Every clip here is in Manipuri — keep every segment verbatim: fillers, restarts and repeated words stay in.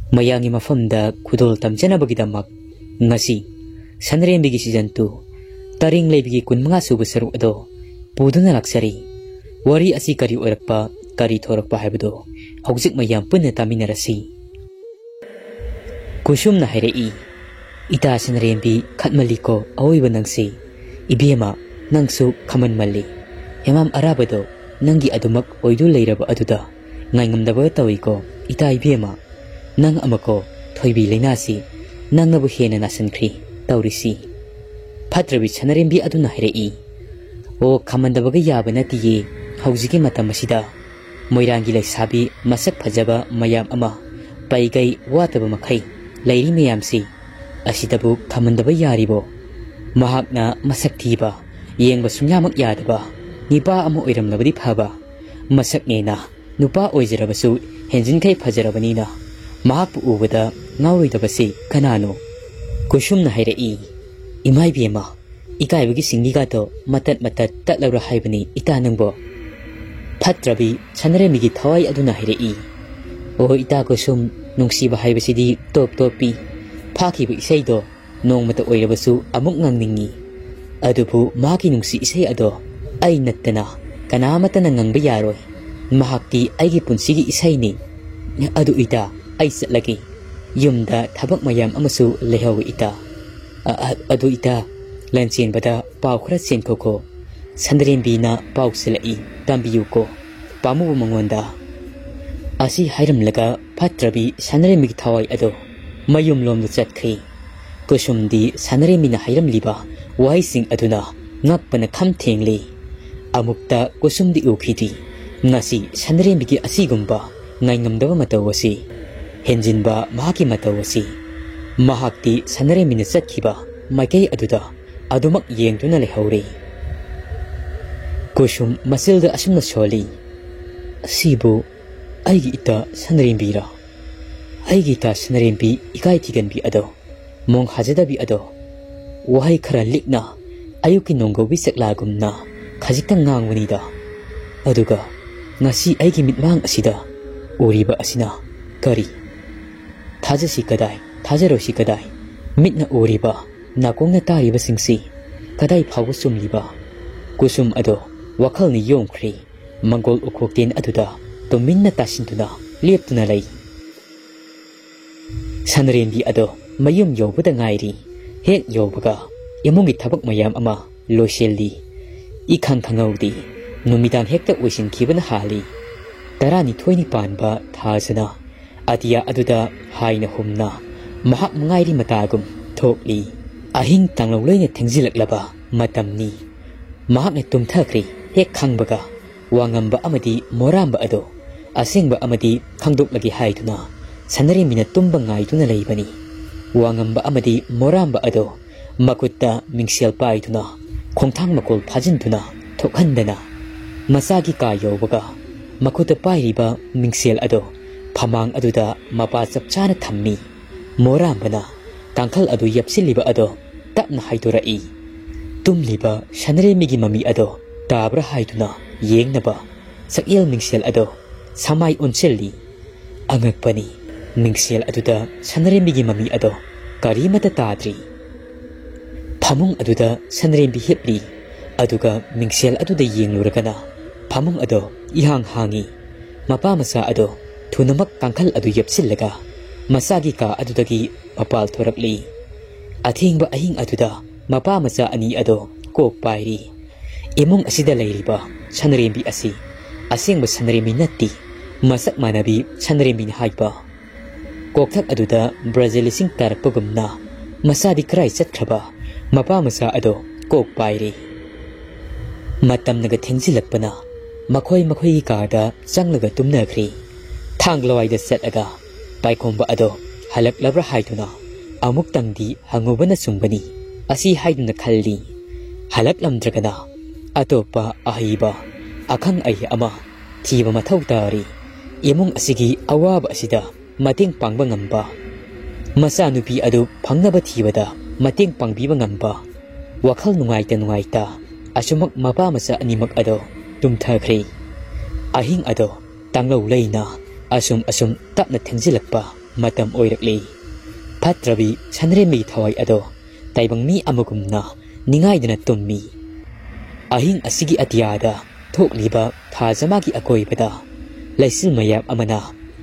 ꯃꯌꯥꯝꯒꯤ ꯃꯐꯝꯗ ꯈꯨꯗꯣꯜ ꯇꯝꯖꯅꯕꯒꯤꯗꯃꯛ ꯉꯁꯤ ꯁꯅꯔꯦꯝꯕꯤꯒꯤ season two ꯇꯔꯦꯡ ꯂꯩꯕꯤꯒꯤ ꯀꯨꯟꯃꯉꯥ ꯁꯨꯕ ꯁꯔꯨꯛ ꯑꯗꯣ ꯄꯨꯗꯨꯅ ꯂꯥꯛꯆꯔꯤ꯫ ꯋꯥꯔꯤ ꯑꯁꯤ ꯀꯔꯤ ꯑꯣꯏꯔꯛꯄ, ꯀꯔꯤ ꯊꯣꯔꯛꯄ ꯍꯥꯏꯕꯗꯣ ꯍꯧꯖꯤꯛ ꯃꯌꯥꯝ ꯄꯨꯟꯅ ꯇꯥꯃꯤꯟꯅꯔꯁꯤ꯫ ꯀꯨꯁꯨꯝꯅ ꯍꯥꯏꯔꯛꯏ, "ꯏꯇꯥ ꯁꯅꯔꯦꯝꯕꯤ, ꯈꯠꯃꯜꯂꯤꯀꯣ ꯑꯋꯣꯏꯕ ꯅꯪꯁꯤ꯫ ꯏꯕꯦꯝꯃ, ꯅꯪꯁꯨ ꯈꯃꯟꯃꯜꯂꯤ꯫ ꯍꯦꯃꯥꯝ ꯑꯔꯥꯕꯗꯣ ꯅꯪꯒꯤ ꯑꯗꯨꯃꯛ ꯑꯣꯏꯗꯨ ꯂꯩꯔꯕ ꯑꯗꯨꯗ ꯉꯥꯏꯉꯝꯗꯕ ꯇꯧꯏꯀꯣ ꯏꯇꯥ ꯏꯕꯦꯝꯃ꯫ ꯅꯪ ꯑꯃꯀꯣ, ꯊꯣꯏꯕꯤ ꯂꯩꯅꯥꯁꯤ ꯅꯪꯅꯕꯨ ꯍꯦꯟꯅ ꯅꯥꯁꯤꯟꯈ꯭ꯔꯤ ꯇꯧꯔꯤꯁꯤ꯫" ꯐꯠꯇ꯭ꯔꯕꯤ ꯁꯅꯔꯦꯝꯕꯤ ꯑꯗꯨꯅ ꯍꯥꯏꯔꯛꯏ, "ꯑꯣ, ꯈꯃꯟꯗꯕꯒ ꯌꯥꯕ ꯅꯠꯇꯤꯌꯦ꯫ ꯍꯧꯖꯤꯛꯀꯤ ꯃꯇꯝ ꯑꯁꯤꯗ ꯃꯣꯏꯔꯥꯡꯒꯤ ꯂꯩꯁꯥꯕꯤ ꯃꯁꯛ ꯐꯖꯕ ꯃꯌꯥꯝ ꯑꯃ, ꯄꯩꯒꯩ ꯋꯥꯠꯇꯕ ꯃꯈꯩ ꯂꯩꯔꯤ ꯃꯌꯥꯝꯁꯤ, ꯑꯁꯤꯗꯕꯨ ꯈꯃꯟꯗꯕ ꯌꯥꯔꯤꯕꯣ? ꯃꯍꯥꯛꯅ ꯃꯁꯛ ꯊꯤꯕ, ꯌꯦꯡꯕ ꯁꯨꯡꯌꯥꯃꯛ ꯌꯥꯗꯕ ꯅꯤꯄꯥ ꯑꯃ ꯑꯣꯏꯔꯝꯂꯕꯗꯤ ꯐꯕ꯫ ꯃꯁꯛꯅꯦꯅ ꯅꯨꯄꯥ ꯑꯣꯏꯖꯔꯕꯁꯨ ꯍꯦꯟꯖꯤꯟꯈꯩ ꯐꯖꯔꯕꯅꯤꯅ ꯃꯍꯥꯛꯄꯨ ꯎꯕꯗ ꯉꯥꯎꯔꯣꯏꯗꯕꯁꯤ ꯀꯅꯥꯅꯣ?" ꯀꯨꯁꯨꯝꯅ ꯍꯥꯏꯔꯛꯏ, "ꯏꯃꯥ ꯏꯕꯦꯝꯃ, ꯏꯀꯥꯏꯕꯒꯤ ꯁꯤꯡꯂꯤꯒꯥꯗꯣ ꯃꯇꯠ ꯃꯇꯠ ꯇꯠꯂꯕ꯭ꯔꯥ ꯍꯥꯏꯕꯅꯤ ꯏꯇꯥ ꯅꯪꯕꯣ?" ꯐꯠꯇ꯭ꯔꯕꯤ ꯁꯅꯔꯦꯝꯕꯤꯒꯤ ꯊꯋꯥꯏ ꯑꯗꯨꯅ ꯍꯥꯏꯔꯛꯏ, "ꯑꯣ ꯏꯇꯥ ꯀꯨꯁꯨꯝ, ꯅꯨꯡꯁꯤꯕ ꯍꯥꯏꯕꯁꯤꯗꯤ ꯇꯣꯞ ꯇꯣꯞꯄꯤ꯫ ꯐꯥꯈꯤꯕ ꯏꯁꯩꯗꯣ ꯅꯣꯡꯃꯇ ꯑꯣꯏꯔꯕꯁꯨ ꯑꯃꯨꯛ ꯉꯪꯅꯤꯡꯉꯤ꯫ ꯑꯗꯨꯕꯨ ꯃꯍꯥꯛꯀꯤ ꯅꯨꯡꯁꯤ ꯏꯁꯩ ꯑꯗꯣ ꯑꯩ ꯅꯠꯇꯅ ꯀꯅꯥꯃꯠꯇꯅ ꯉꯪꯕ ꯌꯥꯔꯣꯏ꯫ ꯃꯍꯥꯛꯇꯤ ꯑꯩꯒꯤ ꯄꯨꯟꯁꯤꯒꯤ ꯏꯁꯩꯅꯤ꯫ ꯑꯗꯨ ꯏꯇꯥ, ꯑꯩ ꯆꯠꯂꯒꯦ꯫ ꯌꯨꯝꯗ ꯊꯕꯛ ꯃꯌꯥꯝ ꯑꯃꯁꯨ ꯂꯩꯍꯧꯏ ꯏꯇꯥ꯫ ꯑ-, ꯑ-, ꯑꯗꯨ ꯏꯇꯥ, ꯂꯟꯆꯦꯟꯕꯗ ꯄꯥꯎ ꯈꯔ ꯆꯦꯟꯈꯣꯀꯣ꯫ ꯁꯟꯗ꯭ꯔꯦꯝꯕꯤꯅ ꯄꯥꯎ ꯁꯤꯜꯂꯛꯏ, ꯇꯝꯕꯤꯌꯨꯀꯣ ꯄꯥꯝꯃꯨꯕ ꯃꯉꯣꯟꯗ꯫" ꯑꯁꯤ ꯍꯥꯏꯔꯝꯂꯒ ꯐꯠꯇ꯭ꯔꯕꯤ ꯁꯅꯔꯦꯝꯕꯤꯒꯤ ꯊꯋꯥꯏ ꯑꯗꯣ ꯃꯌꯨꯝꯂꯣꯝꯗ ꯆꯠꯈ꯭ꯔꯦ꯫ ꯀꯨꯁꯨꯝꯗꯤ ꯁꯅꯔꯦꯝꯕꯤꯅ ꯍꯥꯏꯔꯝꯂꯤꯕ ꯋꯥꯍꯩꯁꯤꯡ ꯑꯗꯨꯅ ꯉꯛꯄꯅ ꯈꯝ ꯊꯦꯡꯂꯤ꯫ ꯑꯃꯨꯛꯇ ꯀꯨꯁꯨꯝꯗꯤ ꯎꯈꯤꯗ꯭ꯔꯤ꯫ ꯉꯁꯤ ꯁꯅꯔꯦꯝꯕꯤꯒꯤ ꯑꯁꯤꯒꯨꯝꯕ ꯉꯥꯏꯉꯝꯗꯕ ꯃꯇꯧ ꯑꯁꯤ, ꯍꯦꯟꯖꯤꯟꯕ ꯃꯍꯥꯛꯀꯤ ꯃꯇꯧ ꯑꯁꯤ꯫ ꯃꯍꯥꯛꯇꯤ ꯁꯅꯔꯦꯝꯕꯤꯅ ꯆꯠꯈꯤꯕ ꯃꯥꯏꯀꯩ ꯑꯗꯨꯗ ꯑꯗꯨꯃꯛ ꯌꯦꯡꯗꯨꯅ ꯂꯩꯍꯧꯔꯦ꯫ ꯀꯨꯁꯨꯝ ꯃꯆꯤꯜꯗ ꯑꯁꯨꯝꯅ ꯁꯣꯜꯂꯤ, "ꯑꯁꯤꯕꯨ ꯑꯩꯒꯤ ꯏꯇꯥ ꯁꯅꯔꯦꯝꯕꯤꯔꯥ? ꯑꯩꯒꯤ ꯏꯇꯥ ꯁꯅꯔꯦꯝꯕꯤ ꯏꯀꯥꯏ ꯊꯤꯒꯟꯕꯤ ꯑꯗꯣ, ꯃꯣꯡ ꯍꯥꯖꯗꯕꯤ ꯑꯗꯣ, ꯋꯥꯍꯩ ꯈꯔ ꯂꯤꯛꯅ ꯑꯌꯨꯛꯀꯤ ꯅꯣꯡꯒꯧꯕꯤ ꯆꯦꯛꯂꯥꯒꯨꯝꯅ ꯈꯖꯤꯛꯇꯪ ꯉꯥꯡꯕꯅꯤꯗ꯫ ꯑꯗꯨꯒ ꯉꯁꯤ ꯑꯩꯒꯤ ꯃꯤꯠꯃꯥꯡ ꯑꯁꯤꯗ ꯎꯔꯤꯕ ꯑꯁꯤꯅ ꯀꯔꯤ?" ꯊꯥꯖꯁꯤ ꯀꯗꯥꯏ, ꯊꯥꯖꯔꯣꯏꯁꯤ ꯀꯗꯥꯏ? ꯃꯤꯠꯅ ꯎꯔꯤꯕ, ꯅꯥꯀꯣꯡꯅ ꯇꯥꯔꯤꯕꯁꯤꯡꯁꯤ ꯀꯗꯥꯏ ꯐꯥꯎꯕ ꯆꯨꯝꯂꯤꯕ? ꯀꯨꯁꯨꯝ ꯑꯗꯣ ꯋꯥꯈꯜꯅ ꯌꯣꯝꯈ꯭ꯔꯦ꯫ ꯃꯪꯒꯣꯜ ꯎꯈꯣꯛꯇꯦꯟ ꯑꯗꯨꯗ ꯇꯨꯃꯤꯟꯅ ꯇꯥꯁꯤꯟꯗꯨꯅ ꯂꯦꯞꯇꯨꯅ ꯂꯩ꯫ ꯁꯅꯔꯦꯝꯕꯤ ꯑꯗꯣ ꯃꯌꯨꯝ ꯌꯧꯕꯗ ꯉꯥꯏꯔꯤ꯫ ꯍꯦꯛ ꯌꯧꯕꯒ ꯏꯃꯨꯡꯒꯤ ꯊꯕꯛ ꯃꯌꯥꯝ ꯑꯃ ꯂꯣꯏꯁꯤꯜꯂꯤ꯫ ꯏꯈꯪ ꯈꯪꯍꯧꯗꯦ, ꯅꯨꯃꯤꯗꯥꯡ ꯍꯦꯛꯇ ꯑꯣꯏꯁꯤꯟꯈꯤꯕꯅ ꯍꯥꯜꯂꯤ꯫ ꯇꯔꯥꯅꯤꯊꯣꯏꯅꯤ ꯄꯥꯟꯕ ꯊꯥꯁꯤꯅ ꯑꯇꯤꯌꯥ ꯑꯗꯨꯗ ꯍꯥꯏꯅ ꯍꯨꯝꯅ ꯃꯍꯥꯛ ꯃꯉꯥꯏꯔꯤ ꯃꯇꯥꯒꯨꯝ ꯊꯣꯛꯂꯤ꯫ ꯑꯍꯤꯡ ꯇꯥꯡꯂꯧ ꯂꯣꯏꯅ ꯊꯦꯡꯖꯤꯜꯂꯛꯂꯕ ꯃꯇꯝꯅꯤ꯫ ꯃꯍꯥꯛꯅ ꯇꯨꯝꯊꯈ꯭ꯔꯦ ꯍꯦꯛ ꯈꯪꯕꯒ ꯋꯥꯉꯝꯕ ꯑꯃꯗꯤ ꯃꯣꯔꯥꯝꯕ ꯑꯗꯣ ꯑꯁꯦꯡꯕ ꯑꯃꯗꯤ ꯈꯪꯗꯣꯛꯂꯒꯦ ꯍꯥꯏꯗꯨꯅ ꯁꯅꯔꯦꯝꯕꯤꯅ ꯇꯨꯝꯕ ꯉꯥꯏꯗꯨꯅ ꯂꯩꯕꯅꯤ꯫ ꯋꯥꯉꯝꯕ ꯑꯃꯗꯤ ꯃꯣꯔꯥꯝꯕ ꯑꯗꯣ ꯃꯈꯨꯠꯇ ꯃꯤꯡꯁꯦꯜ ꯄꯥꯏꯗꯨꯅ ꯈꯣꯡꯊꯥꯡ ꯃꯀꯣꯜ ꯐꯥꯖꯤꯟꯗꯨꯅ ꯊꯣꯛꯍꯟꯗꯅ ꯃꯆꯥꯒꯤ ꯀꯥ ꯌꯧꯕꯒ ꯃꯈꯨꯠꯇ ꯄꯥꯏꯔꯤꯕ ꯃꯤꯡꯁꯦꯜ ꯑꯗꯣ ꯐꯃꯥꯡ ꯑꯗꯨꯗ ꯃꯄꯥ ꯆꯞ ꯆꯥꯅ ꯊꯝꯃꯤ꯫ ꯃꯣꯔꯥꯝꯕꯅ ꯀꯥꯡꯈꯜ ꯑꯗꯨ ꯌꯦꯞꯁꯤꯜꯂꯤꯕ ꯑꯗꯣ ꯇꯞꯅ ꯍꯥꯏꯗꯣꯔꯛꯏ꯫ ꯇꯨꯝꯂꯤꯕ ꯁꯅꯔꯦꯝꯕꯤꯒꯤ ꯃꯃꯤ ꯑꯗꯣ ꯇꯥꯕ꯭ꯔꯥ ꯍꯥꯏꯗꯨꯅ ꯌꯦꯡꯅꯕ ꯁꯛꯌꯦꯜ ꯃꯤꯡꯁꯦꯜ ꯑꯗꯣ ꯁꯃꯥꯏ ꯑꯣꯟꯁꯤꯜꯂꯤ꯫ ꯑꯉꯛꯄꯅꯤ, ꯃꯤꯡꯁꯦꯜ ꯑꯗꯨꯗ ꯁꯅꯔꯦꯝꯕꯤꯒꯤ ꯃꯃꯤ ꯑꯗꯣ ꯀꯔꯤꯃꯠꯇ ꯇꯥꯗ꯭ꯔꯤ꯫ ꯐꯃꯨꯡ ꯑꯗꯨꯗ ꯁꯅꯔꯦꯝꯕꯤ ꯍꯤꯞꯂꯤ꯫ ꯑꯗꯨꯒ ꯃꯤꯡꯁꯦꯜ ꯑꯗꯨꯗ ꯌꯦꯡꯂꯨꯔꯒꯅ ꯐꯃꯨꯡ ꯑꯗꯣ ꯏꯍꯥꯡ ꯍꯥꯡꯏ꯫ ꯃꯄꯥ ꯃꯆꯥ ꯑꯗꯣ ꯊꯨꯅꯃꯛ ꯀꯥꯡꯈꯜ ꯑꯗꯨ ꯌꯦꯞꯁꯤꯜꯂꯒ ꯃꯆꯥꯒꯤ ꯀꯥ ꯑꯗꯨꯗꯒꯤ ꯃꯄꯥꯜ ꯊꯣꯔꯛꯂꯤ꯫ ꯑꯊꯦꯡꯕ ꯑꯍꯤꯡ ꯑꯗꯨꯗ ꯃꯄꯥ ꯃꯆꯥ ꯑꯅꯤ ꯑꯗꯣ ꯀꯣꯛ ꯄꯥꯏꯔꯤ꯫ ꯏꯃꯨꯡ ꯑꯁꯤꯗ ꯂꯩꯔꯤꯕ ꯁꯅꯔꯦꯝꯕꯤ ꯑꯁꯤ ꯑꯁꯦꯡꯕ ꯁꯅꯔꯦꯝꯕꯤ ꯅꯠꯇꯦ, ꯃꯁꯛ ꯃꯥꯟꯅꯕꯤ ꯁꯅꯔꯦꯝꯕꯤꯅꯤ ꯍꯥꯏꯕ꯫ ꯀꯣꯛꯊꯛ ꯑꯗꯨꯗ ꯕ꯭ꯔꯖ ꯂꯤꯁꯤꯡ ꯇꯥꯔꯛꯄꯒꯨꯝꯅ ꯃꯆꯥꯗꯤ ꯀꯔꯥꯏ ꯆꯠꯈ꯭ꯔꯕ? ꯃꯄꯥ ꯃꯆꯥ ꯑꯗꯣ ꯀꯣꯛ ꯄꯥꯏꯔꯤ꯫ ꯃꯇꯝꯅꯒ ꯊꯦꯡꯖꯤꯜꯂꯛꯄꯅ ꯃꯈꯣꯏ ꯃꯈꯣꯏꯒꯤ ꯀꯥꯗ ꯆꯪꯂꯒ ꯇꯨꯝꯅꯈ꯭ꯔꯤ꯫ ꯊꯥꯡ ꯂꯋꯥꯏꯗ ꯆꯠꯂꯒ ꯄꯥꯏꯈꯣꯝꯕ ꯑꯗꯣ ꯍꯜꯂꯛꯂꯕ꯭ꯔꯥ ꯍꯥꯏꯗꯨꯅ ꯑꯃꯨꯛꯇꯪꯗꯤ ꯍꯪꯉꯨꯕꯅ ꯆꯨꯝꯒꯅꯤ ꯑꯁꯤ ꯍꯥꯏꯗꯨꯅ ꯈꯜꯂꯤ꯫ ꯍꯜꯂꯛꯂꯝꯗ꯭ꯔꯒꯅ ꯑꯇꯣꯞꯄ ꯑꯍꯩꯕ ꯑꯈꯪ ꯑꯍꯩ ꯑꯃ ꯊꯤꯕ ꯃꯊꯧ ꯇꯥꯔꯤ꯫ ꯏꯃꯨꯡ ꯑꯁꯤꯒꯤ ꯑꯋꯥꯕ ꯑꯁꯤꯗ ꯃꯇꯦꯡ ꯄꯥꯡꯕ ꯉꯝꯕ, ꯃꯆꯥꯅꯨꯄꯤ ꯑꯗꯨ ꯐꯪꯅꯕ ꯊꯤꯕꯗ ꯃꯇꯦꯡ ꯄꯥꯡꯕꯤꯕ ꯉꯝꯕ, ꯋꯥꯈꯜ ꯅꯨꯡꯉꯥꯏꯇ ꯅꯨꯡꯉꯥꯏꯇ ꯑꯁꯨꯃꯛ ꯃꯄꯥ ꯃꯆꯥ ꯑꯅꯤꯃꯛ ꯑꯗꯣ ꯇꯨꯝꯊꯈ꯭ꯔꯦ꯫ ꯑꯍꯤꯡ ꯑꯗꯣ ꯇꯥꯡꯂꯧ ꯂꯩꯅ ꯑꯁꯨꯝ ꯑꯁꯨꯝ ꯇꯞꯅ ꯊꯦꯡꯖꯤꯜꯂꯛꯄ ꯃꯇꯝ ꯑꯣꯏꯔꯛꯂꯤ꯫ ꯐꯠꯇ꯭ꯔꯕꯤ ꯁꯟꯔꯦꯝꯕꯤꯒꯤ ꯊꯋꯥꯏ ꯑꯗꯣ ꯇꯥꯏꯕꯪ ꯃꯤ ꯑꯃꯒꯨꯝꯅ ꯅꯤꯡꯉꯥꯏꯗꯅ ꯇꯨꯝꯃꯤ꯫ ꯑꯍꯤꯡ ꯑꯁꯤꯒꯤ ꯑꯇꯤꯌꯥꯗ ꯊꯣꯛꯂꯤꯕ ꯊꯥꯖꯃꯥꯒꯤ ꯑꯀꯣꯏꯕꯗ ꯂꯩꯆꯤꯜ ꯃꯌꯥꯝ ꯑꯃꯅ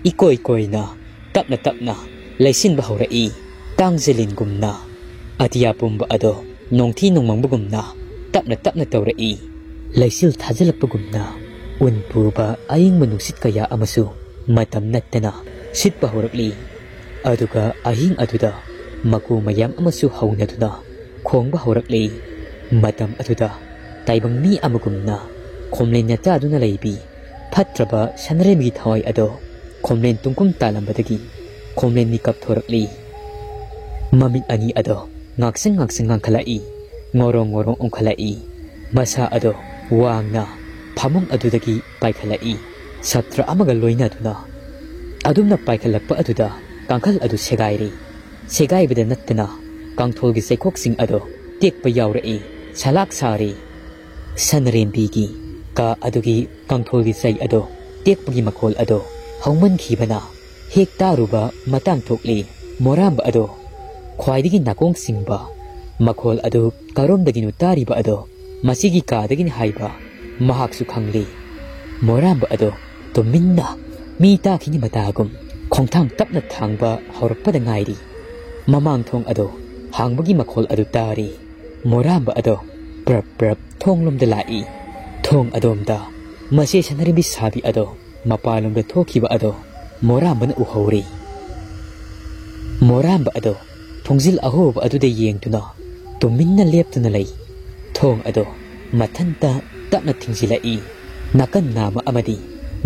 ꯏꯀꯣꯏ ꯀꯣꯏꯅ ꯇꯞꯅ ꯇꯞꯅ ꯂꯩꯁꯤꯟꯕ ꯍꯧꯔꯛꯏ꯫ ꯇꯥꯡꯖꯂꯤꯟꯒꯨꯝꯅ ꯑꯇꯤꯌꯥ ꯄꯨꯝꯕ ꯑꯗꯣ ꯅꯣꯡꯊꯤ ꯅꯣꯡꯃꯪꯕꯒꯨꯝꯅ ꯇꯞꯅ ꯇꯞꯅ ꯇꯧꯔꯛꯏ꯫ ꯂꯩꯆꯤꯜ ꯊꯥꯖꯤꯜꯂꯛꯄꯒꯨꯝꯅ ꯎꯟ ꯄꯨꯕ ꯑꯏꯪꯕ ꯅꯨꯡꯁꯤꯠ ꯀꯌꯥ ꯑꯃꯁꯨ ꯃꯇꯝ ꯅꯠꯇꯅ ꯁꯤꯠꯄ ꯍꯧꯔꯛꯂꯤ꯫ ꯑꯗꯨꯒ ꯑꯍꯤꯡ ꯑꯗꯨꯗ ꯃꯀꯨ ꯃꯌꯥꯝ ꯑꯃꯁꯨ ꯍꯧꯅꯗꯨꯅ ꯈꯣꯡꯕ ꯍꯧꯔꯛꯂꯤ꯫ ꯃꯇꯝ ꯑꯗꯨꯗ ꯇꯥꯏꯕꯪ ꯃꯤ ꯑꯃꯒꯨꯝꯅ ꯈꯣꯝꯂꯦꯟ ꯅꯆꯥꯗꯨꯅ ꯂꯩꯕꯤ ꯐꯠꯇ꯭ꯔꯕ ꯁꯅꯔꯦꯝꯕꯤꯒꯤ ꯊꯋꯥꯏ ꯑꯗꯣ ꯈꯣꯝꯂꯦꯟ ꯇꯨꯡꯀꯨꯝ ꯇꯥꯂꯝꯕꯗꯒꯤ ꯈꯣꯝꯂꯦꯟ ꯃꯤꯀꯞ ꯊꯣꯔꯛꯂꯤ꯫ ꯃꯃꯤꯠ ꯑꯅꯤ ꯑꯗꯣ ꯉꯥꯛꯁꯪ ꯉꯥꯛꯁꯪ ꯉꯥꯡꯈꯠꯂꯛꯏ꯫ ꯉꯣꯔꯣꯡ ꯉꯣꯔꯣꯡ ꯑꯣꯟꯈꯠꯂꯛꯏ꯫ ꯃꯁꯥ ꯑꯗꯣ ꯋꯥꯡꯅ ꯐꯃꯨꯡ ꯑꯗꯨꯗꯒꯤ ꯄꯥꯏꯈꯠꯂꯛꯏ꯫ ꯁꯥꯇ꯭ꯔ ꯑꯃꯒ ꯂꯣꯏꯅꯗꯨꯅ ꯑꯗꯨꯝꯅ ꯄꯥꯏꯈꯠꯂꯛꯄ ꯑꯗꯨꯗ ꯀꯥꯡꯈꯜ ꯑꯗꯨ ꯁꯦꯒꯥꯏꯔꯤ꯫ ꯁꯦꯒꯥꯏꯕꯗ ꯅꯠꯇꯅ ꯀꯥꯡꯊꯣꯜꯒꯤ ꯆꯩꯈꯣꯛꯁꯤꯡ ꯑꯗꯣ ꯇꯦꯛꯄ ꯌꯥꯎꯔꯛꯏ꯫ ꯁꯂꯥꯛ ꯁꯥꯔꯤ꯫ ꯁꯟꯔꯦꯝꯕꯤꯒꯤ ꯀꯥ ꯑꯗꯨꯒꯤ ꯀꯥꯡꯊꯣꯜꯒꯤ ꯆꯩ ꯑꯗꯣ ꯇꯦꯛꯄꯒꯤ ꯃꯈꯣꯜ ꯑꯗꯣ ꯍꯧꯃꯟꯈꯤꯕꯅ ꯍꯦꯛ ꯇꯥꯔꯨꯕ ꯃꯇꯥꯡ ꯊꯣꯛꯂꯤ꯫ ꯃꯣꯔꯥꯝꯕ ꯑꯗꯣ ꯈ꯭ꯋꯥꯏꯗꯒꯤ ꯅꯥꯀꯣꯡ ꯁꯤꯡꯕ ꯃꯈꯣꯜ ꯑꯗꯨ ꯀꯔꯣꯝꯗꯒꯤꯅꯣ ꯇꯥꯔꯤꯕ ꯑꯗꯣ ꯃꯁꯤꯒꯤ ꯀꯥꯗꯒꯤꯅꯤ ꯍꯥꯏꯕ ꯃꯍꯥꯛꯁꯨ ꯈꯪꯂꯤ꯫ ꯃꯣꯔꯥꯝꯕ ꯑꯗꯣ ꯇꯨꯃꯤꯟꯅ ꯃꯤ ꯇꯥꯈꯤꯅꯤ ꯃꯇꯥꯒꯨꯝ ꯈꯣꯡꯊꯥꯡ ꯇꯞꯅ ꯊꯥꯡꯕ ꯍꯧꯔꯛꯄꯗ ꯉꯥꯏꯔꯤ꯫ ꯃꯃꯥꯡ ꯊꯣꯡ ꯑꯗꯣ ꯍꯥꯡꯕꯒꯤ ꯃꯈꯣꯜ ꯑꯗꯨ ꯇꯥꯔꯤ꯫ ꯃꯣꯔꯥꯝꯕ ꯑꯗꯣ ꯄ꯭ꯔꯞ ꯄ꯭ꯔꯞ ꯊꯣꯡꯂꯣꯝꯗ ꯂꯥꯛꯏ꯫ ꯊꯣꯡ ꯑꯗꯣꯝꯗ ꯃꯆꯦ ꯁꯅꯔꯤꯕꯤ ꯁꯥꯕꯤ ꯑꯗꯣ ꯃꯄꯥꯟꯂꯣꯝꯗ ꯊꯣꯛꯈꯤꯕ ꯑꯗꯣ ꯃꯣꯔꯥꯝꯕꯅ ꯎꯍꯧꯔꯤ꯫ ꯃꯣꯔꯥꯝꯕ ꯑꯗꯣ ꯊꯣꯡꯖꯤꯜ ꯑꯍꯣꯕ ꯑꯗꯨꯗ ꯌꯦꯡꯗꯨꯅ ꯇꯨꯃꯤꯟꯅ ꯂꯦꯞꯇꯨꯅ ꯂꯩ꯫ ꯊꯣꯡ ꯑꯗꯣ ꯃꯊꯟꯇ ꯇꯞꯅ ꯊꯤꯡꯖꯤꯜꯂꯛꯏ꯫ ꯅꯥꯀꯟ ꯅꯥꯝꯃ ꯑꯃꯗꯤ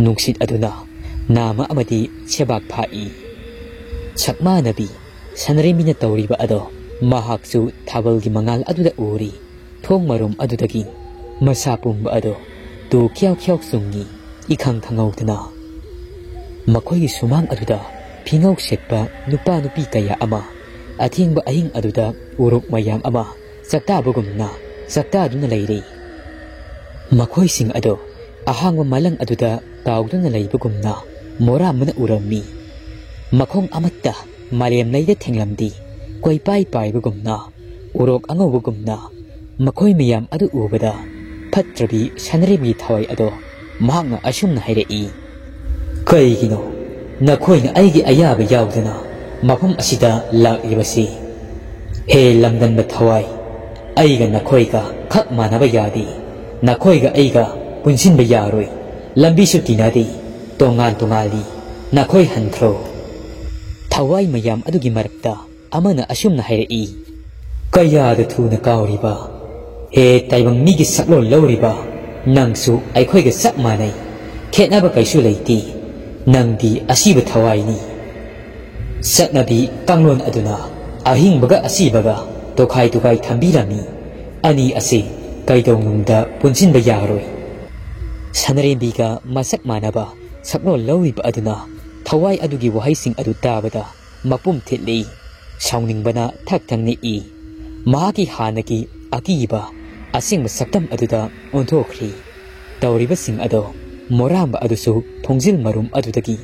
ꯅꯨꯡꯁꯤꯠ ꯑꯗꯨꯅ ꯅꯥꯝꯃ ꯑꯃꯗꯤ ꯁꯦꯕꯥꯛ ꯐꯥꯛꯏ꯫ ꯁꯛꯃꯥꯟꯅꯕꯤ ꯁꯅꯔꯦꯝꯕꯤꯅ ꯇꯧꯔꯤꯕ ꯑꯗꯣ ꯃꯍꯥꯛꯁꯨ ꯊꯥꯕꯜꯒꯤ ꯃꯉꯥꯜ ꯑꯗꯨꯗ ꯎꯔꯤ꯫ ꯊꯣꯡ ꯃꯔꯨꯝ ꯑꯗꯨꯗꯒꯤ ꯃꯁꯥ ꯄꯨꯝꯕ ꯑꯗꯣ ꯇꯨ ꯈ꯭ꯌꯥꯎ ꯈ꯭ꯌꯥꯎ ꯆꯨꯡꯉꯤ꯫ ꯏꯈꯪ ꯈꯪꯍꯧꯗꯅ ꯃꯈꯣꯏꯒꯤ ꯁꯨꯃꯥꯡ ꯑꯗꯨꯗ ꯐꯤꯉꯧ ꯁꯦꯠꯄ ꯅꯨꯄꯥ ꯅꯨꯄꯤ ꯀꯌꯥ ꯑꯃ ꯑꯊꯦꯡꯕ ꯑꯍꯤꯡ ꯑꯗꯨꯗ ꯎꯔꯣꯛ ꯃꯌꯥꯝ ꯑꯃ ꯆꯥꯛꯇꯥꯕꯒꯨꯝꯅ ꯆꯥꯛꯇꯥꯗꯨꯅ ꯂꯩꯔꯤ꯫ ꯃꯈꯣꯏꯁꯤꯡ ꯑꯗꯣ ꯑꯍꯥꯡꯕ ꯃꯥꯂꯪ ꯑꯗꯨꯗ ꯇꯥꯎꯗꯨꯅ ꯂꯩꯕꯒꯨꯝꯅ ꯃꯣꯔꯥꯝꯕꯅ ꯎꯔꯝꯃꯤ꯫ ꯃꯈꯣꯡ ꯑꯃꯠꯇ ꯃꯥꯂꯦꯝ ꯂꯩꯗ ꯊꯦꯡꯂꯝꯗꯦ꯫ ꯀꯣꯏꯄꯥꯏ ꯄꯥꯏꯕꯒꯨꯝꯅ, ꯎꯔꯣꯛ ꯑꯉꯧꯕꯒꯨꯝꯅ ꯃꯈꯣꯏ ꯃꯌꯥꯝ ꯑꯗꯨ ꯎꯕꯗ ꯐꯠꯇ꯭ꯔꯕꯤ ꯁꯅꯔꯦꯝꯒꯤ ꯊꯋꯥꯏ ꯑꯗꯣ ꯃꯍꯥꯛꯅ ꯑꯁꯨꯝꯅ ꯍꯥꯏꯔꯛꯏ, "ꯀꯩꯒꯤꯅꯣ ꯅꯈꯣꯏꯅ ꯑꯩꯒꯤ ꯑꯌꯥꯕ ꯌꯥꯎꯗꯅ ꯃꯐꯝ ꯑꯁꯤꯗ ꯂꯥꯛꯂꯤꯕꯁꯤ? ꯍꯦ ꯂꯝꯗꯝꯕ ꯊꯋꯥꯏ, ꯑꯩꯒ ꯅꯈꯣꯏꯒ ꯈꯛ ꯃꯥꯟꯅꯕ ꯌꯥꯗꯦ꯫ ꯅꯈꯣꯏꯒ ꯑꯩꯒ ꯄꯨꯟꯁꯤꯟꯕ ꯌꯥꯔꯣꯏ꯫ ꯂꯝꯕꯤꯁꯨ ꯇꯤꯟꯅꯗꯦ꯫ ꯇꯣꯉꯥꯟ ꯇꯣꯉꯥꯜꯂꯤ꯫ ꯅꯈꯣꯏ ꯍꯟꯈ꯭ꯔꯣ꯫" ꯊꯋꯥꯏ ꯃꯌꯥꯝ ꯑꯗꯨꯒꯤ ꯃꯔꯛꯇ ꯑꯃꯅ ꯑꯁꯨꯝꯅ ꯍꯥꯏꯔꯛꯏ, "ꯀꯌꯥꯗ ꯊꯨꯅ ꯀꯥꯎꯔꯤꯕ? ꯍꯦ ꯇꯥꯏꯕꯪ ꯃꯤꯒꯤ ꯁꯛꯂꯣꯟ ꯂꯧꯔꯤꯕ, ꯅꯪꯁꯨ ꯑꯩꯈꯣꯏꯒ ꯆꯞ ꯃꯥꯟꯅꯩ꯫ ꯈꯦꯠꯅꯕ ꯀꯩꯁꯨ ꯂꯩꯇꯦ꯫ ꯅꯪꯗꯤ ꯑꯁꯤꯕ ꯊꯋꯥꯏꯅꯤ꯫ ꯆꯠꯅꯕꯤ ꯀꯥꯡꯂꯣꯟ ꯑꯗꯨꯅ ꯑꯍꯤꯡꯕꯒ ꯑꯁꯤꯕꯒ ꯇꯣꯈꯥꯏ ꯇꯣꯈꯥꯏ ꯊꯝꯕꯤꯔꯝꯃꯤ꯫ ꯑꯅꯤ ꯑꯁꯤ ꯀꯩꯗꯧꯅꯨꯡꯗ ꯄꯨꯟꯁꯤꯟꯕ ꯌꯥꯔꯣꯏ꯫" ꯁꯅꯔꯦꯝꯕꯤꯒ ꯃꯁꯛ ꯃꯥꯟꯅꯕ ꯁꯛꯂꯣꯟ ꯂꯧꯔꯤꯕ ꯑꯗꯨꯅ ꯊꯋꯥꯏ ꯑꯗꯨꯒꯤ ꯋꯥꯍꯩꯁꯤꯡ ꯑꯗꯨ ꯇꯥꯕꯗ ꯃꯄꯨꯝ ꯊꯤꯠꯂꯤ꯫ ꯁꯥꯎꯅꯤꯡꯕꯅ ꯊꯛ ꯊꯛ ꯅꯤꯛꯏ꯫ ꯃꯍꯥꯛꯀꯤ ꯍꯥꯟꯅꯒꯤ ꯑꯀꯤꯕ ꯑꯁꯦꯡꯕ ꯁꯛꯇꯝ ꯑꯗꯨꯗ ꯑꯣꯟꯊꯣꯛꯈ꯭ꯔꯤ꯫ ꯇꯧꯔꯤꯕꯁꯤꯡ ꯑꯗꯣ ꯃꯣꯔꯥꯝꯕ ꯑꯗꯨꯁꯨ ꯊꯣꯡꯖꯤꯜ ꯃꯔꯨꯝ ꯑꯗꯨꯗꯒꯤ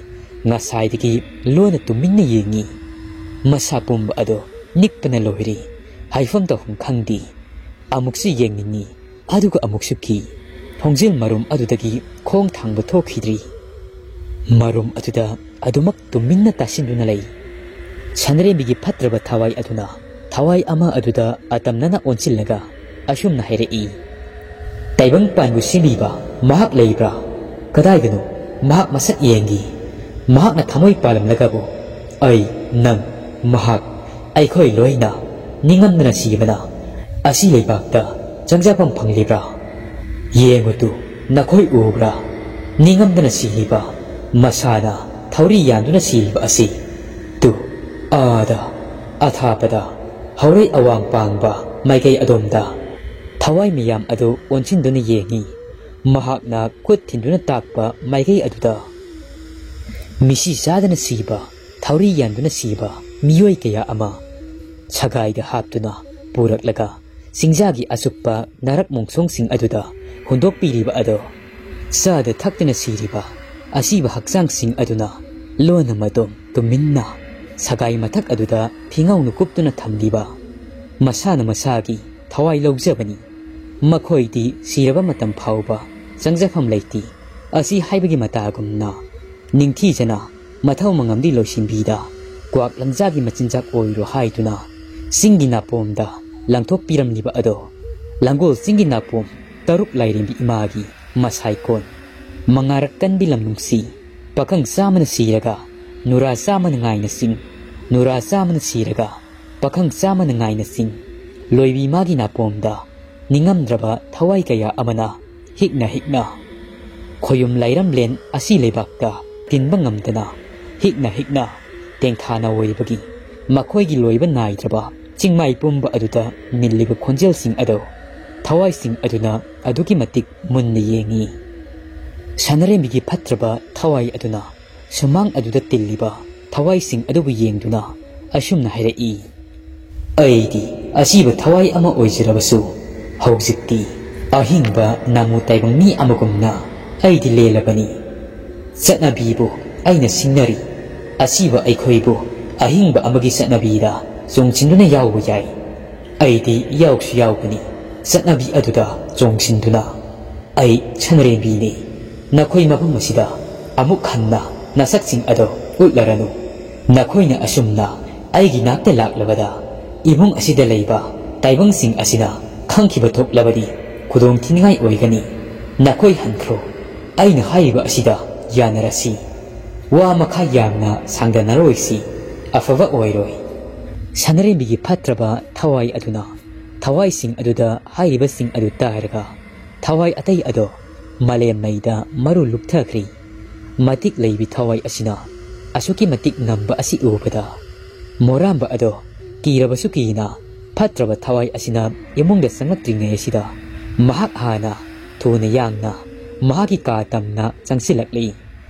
ꯉꯁꯥꯏꯗꯒꯤ ꯂꯣꯟꯅ ꯇꯨꯃꯤꯟꯅ ꯌꯦꯡꯉꯤ꯫ ꯃꯁꯥ ꯄꯨꯝꯕ ꯑꯗꯣ ꯅꯤꯛꯄꯅ ꯂꯣꯏꯔꯦ꯫ ꯍꯥꯏꯐꯝ ꯇꯧꯐꯝ ꯈꯪꯗꯦ꯫ ꯑꯃꯨꯛꯁꯨ ꯌꯦꯡꯅꯤꯡꯉꯤ, ꯑꯗꯨꯒ ꯑꯃꯨꯛꯁꯨ ꯀꯤ꯫ ꯊꯣꯡꯖꯤꯜ ꯃꯔꯨꯝ ꯑꯗꯨꯗꯒꯤ ꯈꯣꯡ ꯊꯥꯡꯕ ꯊꯣꯛꯈꯤꯗ꯭ꯔꯤ꯫ ꯃꯔꯨꯝ ꯑꯗꯨꯗ ꯑꯗꯨꯃꯛ ꯇꯨꯃꯤꯟꯅ ꯇꯥꯁꯤꯟꯗꯨꯅ ꯂꯩ꯫ ꯁꯅꯔꯦꯝꯕꯤꯒꯤ ꯐꯠꯇ꯭ꯔꯕ ꯊꯋꯥꯏ ꯑꯗꯨꯅ ꯊꯋꯥꯏ ꯑꯃ ꯑꯗꯨꯗ ꯑꯇꯝꯅꯅ ꯑꯣꯟꯁꯤꯜꯂꯒ ꯑꯁꯨꯝꯅ ꯍꯥꯏꯔꯛꯏ, "ꯇꯥꯏꯕꯪ ꯄꯥꯟꯕ ꯁꯦꯝꯕꯤꯕ ꯃꯍꯥꯛ ꯂꯩꯕ꯭ꯔꯥ? ꯀꯗꯥꯏꯗꯅꯣ? ꯃꯍꯥꯛ ꯃꯁꯛ ꯌꯦꯡꯒꯤ꯫ ꯃꯍꯥꯛꯅ ꯊꯃꯣꯏ ꯄꯥꯜꯂꯝꯂꯒꯕꯨ ꯑꯩ, ꯅꯪ, ꯃꯍꯥꯛ, ꯑꯩꯈꯣꯏ ꯂꯣꯏꯅ ꯅꯤꯡꯉꯝꯗꯅ ꯁꯤꯕꯅ ꯑꯁꯤ ꯂꯩꯕꯥꯛꯇ ꯆꯪꯖꯐꯝ ꯐꯪꯂꯤꯕ꯭ꯔꯥ? ꯌꯦꯡꯉꯨ ꯇꯨ, ꯅꯈꯣꯏ ꯎꯕ꯭ꯔꯥ? ꯅꯤꯡꯉꯝꯗꯅ ꯁꯤꯔꯤꯕ, ꯃꯁꯥꯅ ꯊꯧꯔꯤ ꯌꯥꯟꯗꯨꯅ ꯁꯤꯔꯤꯕ ꯑꯁꯤ꯫ ꯇꯨ, ꯑꯥꯗ, ꯑꯊꯥꯞꯄꯗ, ꯍꯧꯔꯩ ꯑꯋꯥꯡ ꯄꯥꯡꯕ ꯃꯥꯏꯀꯩ ꯑꯗꯣꯝꯗ꯫" ꯊꯋꯥꯏ ꯃꯌꯥꯝ ꯑꯗꯨ ꯑꯣꯟꯁꯤꯟꯗꯨꯅ ꯌꯦꯡꯉꯤ꯫ ꯃꯍꯥꯛꯅ ꯈꯨꯠ ꯊꯤꯟꯗꯨꯅ ꯇꯥꯛꯄ ꯃꯥꯏꯀꯩ ꯑꯗꯨꯗ ꯃꯤꯁꯤ ꯆꯥꯗꯅ ꯁꯤꯕ, ꯊꯧꯔꯤ ꯌꯥꯟꯗꯨꯅ ꯁꯤꯕ ꯃꯤꯑꯣꯏ ꯀꯌꯥ ꯑꯃ ꯁꯒꯥꯏꯗ ꯍꯥꯞꯇꯨꯅ ꯄꯨꯔꯛꯂꯒ ꯆꯤꯡꯖꯥꯒꯤ ꯑꯆꯨꯞꯄ ꯅꯥꯔꯛ ꯃꯣꯡꯁꯣꯡꯁꯤꯡ ꯑꯗꯨꯗ ꯍꯨꯟꯗꯣꯛꯄꯤꯔꯤꯕ ꯑꯗꯣ, ꯆꯥꯗ ꯊꯛꯇꯅ ꯁꯤꯔꯤꯕ ꯑꯁꯤꯕ ꯍꯛꯆꯥꯡꯁꯤꯡ ꯑꯗꯨꯅ ꯂꯣꯟꯅ ꯃꯇꯣꯝ ꯇꯨꯃꯤꯟꯅ ꯁꯒꯥꯏ ꯃꯊꯛ ꯑꯗꯨꯗ ꯐꯤꯉꯧꯅ ꯀꯨꯞꯇꯨꯅ ꯊꯝꯂꯤꯕ ꯃꯁꯥꯅ ꯃꯁꯥꯒꯤ ꯊꯋꯥꯏ ꯂꯧꯖꯕꯅꯤ꯫ ꯃꯈꯣꯏꯗꯤ ꯁꯤꯔꯕ ꯃꯇꯝ ꯐꯥꯎꯕ ꯆꯪꯖꯐꯝ ꯂꯩꯇꯦ꯫ ꯑꯁꯤ ꯍꯥꯏꯕꯒꯤ ꯃꯇꯥꯒꯨꯝꯅ ꯅꯤꯡꯊꯤꯖꯅ ꯃꯊꯧ ꯃꯉꯝꯗꯤ ꯂꯣꯏꯁꯤꯟꯕꯤꯗ ꯀ꯭ꯋꯥꯛ ꯂꯪꯖꯥꯒꯤ ꯃꯆꯤꯟꯖꯥꯛ ꯑꯣꯏꯔꯣ ꯍꯥꯏꯗꯨꯅ ꯆꯤꯡꯒꯤ ꯅꯥꯄꯣꯝꯗ ꯂꯪꯊꯣꯛꯄꯤꯔꯝꯂꯤꯕ ꯑꯗꯣ ꯂꯥꯡꯒꯣꯜ ꯆꯤꯡꯒꯤ ꯅꯥꯄꯣꯝ ꯇꯔꯨꯛ ꯂꯥꯏꯔꯦꯝꯕꯤ ꯏꯃꯥꯒꯤ ꯃꯁꯥꯏꯀꯣꯟ ꯃꯉꯥꯔꯛ ꯀꯟꯕꯤ ꯂꯝ ꯅꯨꯡꯁꯤ ꯄꯥꯈꯪ ꯆꯥꯝꯃꯅ ꯁꯤꯔꯒ ꯅꯨꯔꯥ ꯆꯥꯝꯃꯅ ꯉꯥꯏꯅ ꯆꯤꯡ ꯅꯨꯔꯥ ꯆꯥꯝꯃꯅ ꯁꯤꯔꯒ ꯄꯥꯈꯪ ꯆꯥꯝꯃꯅ ꯉꯥꯏꯅ ꯆꯤꯡ ꯂꯣꯏꯕꯤ ꯃꯥꯒꯤ ꯅꯥꯄꯣꯝꯗ ꯅꯤꯡꯉꯝꯗ꯭ꯔꯕ ꯊꯋꯥꯏ ꯀꯌꯥ ꯑꯃꯅ ꯍꯤꯛꯅ ꯍꯤꯛꯅ ꯈꯣꯌꯨꯝ ꯂꯥꯏꯔꯝꯂꯦꯟ ꯑꯁꯤ ꯂꯩꯕꯥꯛꯇ ꯇꯤꯟꯕ ꯉꯝꯗꯅ ꯍꯤꯛꯅ ꯍꯤꯛꯅ ꯇꯦꯡꯊꯥꯅ ꯑꯣꯏꯕꯒꯤ ꯃꯈꯣꯏꯒꯤ ꯂꯣꯏꯕ ꯅꯥꯏꯗ꯭ꯔꯕ ꯆꯤꯡꯃꯥꯏ ꯄꯨꯝꯕ ꯑꯗꯨꯗ ꯅꯤꯜꯂꯤꯕ ꯈꯣꯟꯖꯦꯜꯁꯤꯡ ꯑꯗꯣ ꯊꯋꯥꯏꯁꯤꯡ ꯑꯗꯨꯅ ꯑꯗꯨꯛꯀꯤ ꯃꯇꯤꯛ ꯃꯨꯟꯅ ꯌꯦꯡꯏ꯫ ꯁꯅꯔꯦꯝꯕꯤꯒꯤ ꯐꯠꯇ꯭ꯔꯕ ꯊꯋꯥꯏ ꯑꯗꯨꯅ ꯁꯨꯃꯥꯡ ꯑꯗꯨꯗ ꯇꯤꯜꯂꯤꯕ ꯊꯋꯥꯏꯁꯤꯡ ꯑꯗꯨꯕꯨ ꯌꯦꯡꯗꯨꯅ ꯑꯁꯨꯝꯅ ꯍꯥꯏꯔꯛꯏ, "ꯑꯩꯗꯤ ꯑꯁꯤꯕ ꯊꯋꯥꯏ ꯑꯃ ꯑꯣꯏꯖꯔꯕꯁꯨ ꯍꯧꯖꯤꯛꯇꯤ ꯑꯍꯤꯡꯕ ꯅꯥꯃꯨ ꯇꯥꯏꯕꯪ ꯃꯤ ꯑꯃꯒꯨꯝꯅ ꯑꯩꯗꯤ ꯂꯦꯜꯂꯕꯅꯤ꯫ ꯆꯠꯅꯕꯤꯕꯨ ꯑꯩꯅ ꯁꯤꯡꯅꯔꯤ꯫ ꯑꯁꯤꯕ ꯑꯩꯈꯣꯏꯕꯨ ꯑꯍꯤꯡꯕ ꯑꯃꯒꯤ ꯆꯠꯅꯕꯤꯗ ꯆꯣꯡꯁꯤꯟꯗꯨꯅ ꯌꯥꯎꯕ ꯌꯥꯏ꯫ ꯑꯩꯗꯤ ꯌꯥꯎꯁꯨ ꯌꯥꯎꯒꯅꯤ ꯆꯠꯅꯕꯤ ꯑꯗꯨꯗ ꯆꯣꯡꯁꯤꯟꯗꯨꯅ꯫ ꯑꯩ ꯁꯅꯔꯦꯝꯕꯤꯅꯤ꯫ ꯅꯈꯣꯏ ꯃꯐꯝ ꯑꯁꯤꯗ ꯑꯃꯨꯛ ꯍꯟꯅ ꯅꯁꯛꯁꯤꯡ ꯑꯗꯣ ꯎꯠꯂꯔꯅꯨ꯫ ꯅꯈꯣꯏꯅ ꯑꯁꯨꯝꯅ ꯑꯩꯒꯤ ꯅꯥꯛꯇ ꯂꯥꯛꯂꯕꯗ ꯏꯃꯨꯡ ꯑꯁꯤꯗ ꯂꯩꯕ ꯇꯥꯏꯕꯪꯁꯤꯡ ꯑꯁꯤꯅ ꯈꯪꯈꯤꯕ ꯊꯣꯛꯂꯕꯗꯤ ꯈꯨꯗꯣꯡ ꯊꯤꯅꯤꯡꯉꯥꯏ ꯑꯣꯏꯒꯅꯤ꯫ ꯅꯈꯣꯏ ꯍꯟꯈ꯭ꯔꯣ꯫ ꯑꯩꯅ ꯍꯥꯏꯔꯤꯕ ꯑꯁꯤꯗ ꯌꯥꯅꯔꯁꯤ꯫ ꯋꯥ ꯃꯈꯥ ꯌꯥꯝꯅ ꯁꯥꯡꯗꯅꯔꯣꯏꯁꯤ꯫ ꯑꯐꯕ ꯑꯣꯏꯔꯣꯏ꯫" ꯁꯅꯔꯦꯝꯕꯤꯒꯤ ꯐꯠꯇ꯭ꯔꯕ ꯊꯋꯥꯏ ꯑꯗꯨꯅ ꯊꯋꯥꯏꯁꯤꯡ ꯑꯗꯨꯗ ꯍꯥꯏꯔꯤꯕꯁꯤꯡ ꯑꯗꯨ ꯇꯥꯔꯒ ꯊꯋꯥꯏ ꯑꯇꯩ ꯑꯗꯣ ꯃꯥꯂꯦꯝ ꯃꯩꯗ ꯃꯔꯨ ꯂꯨꯞꯊꯈ꯭ꯔꯤ꯫ ꯃꯇꯤꯛ ꯂꯩꯕꯤ ꯊꯋꯥꯏ ꯑꯁꯤꯅ ꯑꯁꯨꯛꯀꯤ ꯃꯇꯤꯛ ꯉꯝꯕ ꯑꯁꯤ ꯎꯕꯗ ꯃꯣꯔꯥꯝꯕ ꯑꯗꯣ ꯀꯤꯔꯕꯁꯨ ꯀꯤꯅ ꯐꯠꯇ꯭ꯔꯕ ꯊꯋꯥꯏ ꯑꯁꯤꯅ ꯏꯃꯨꯡꯗ ꯆꯪꯂꯛꯇ꯭ꯔꯤꯉꯩ ꯑꯁꯤꯗ ꯃꯍꯥꯛ ꯍꯥꯟꯅ ꯊꯨꯅ ꯌꯥꯡꯅ ꯃꯍꯥꯛꯀꯤ ꯀꯥ ꯇꯝꯅ ꯆꯪꯁꯤꯜꯂꯛꯂꯤ꯫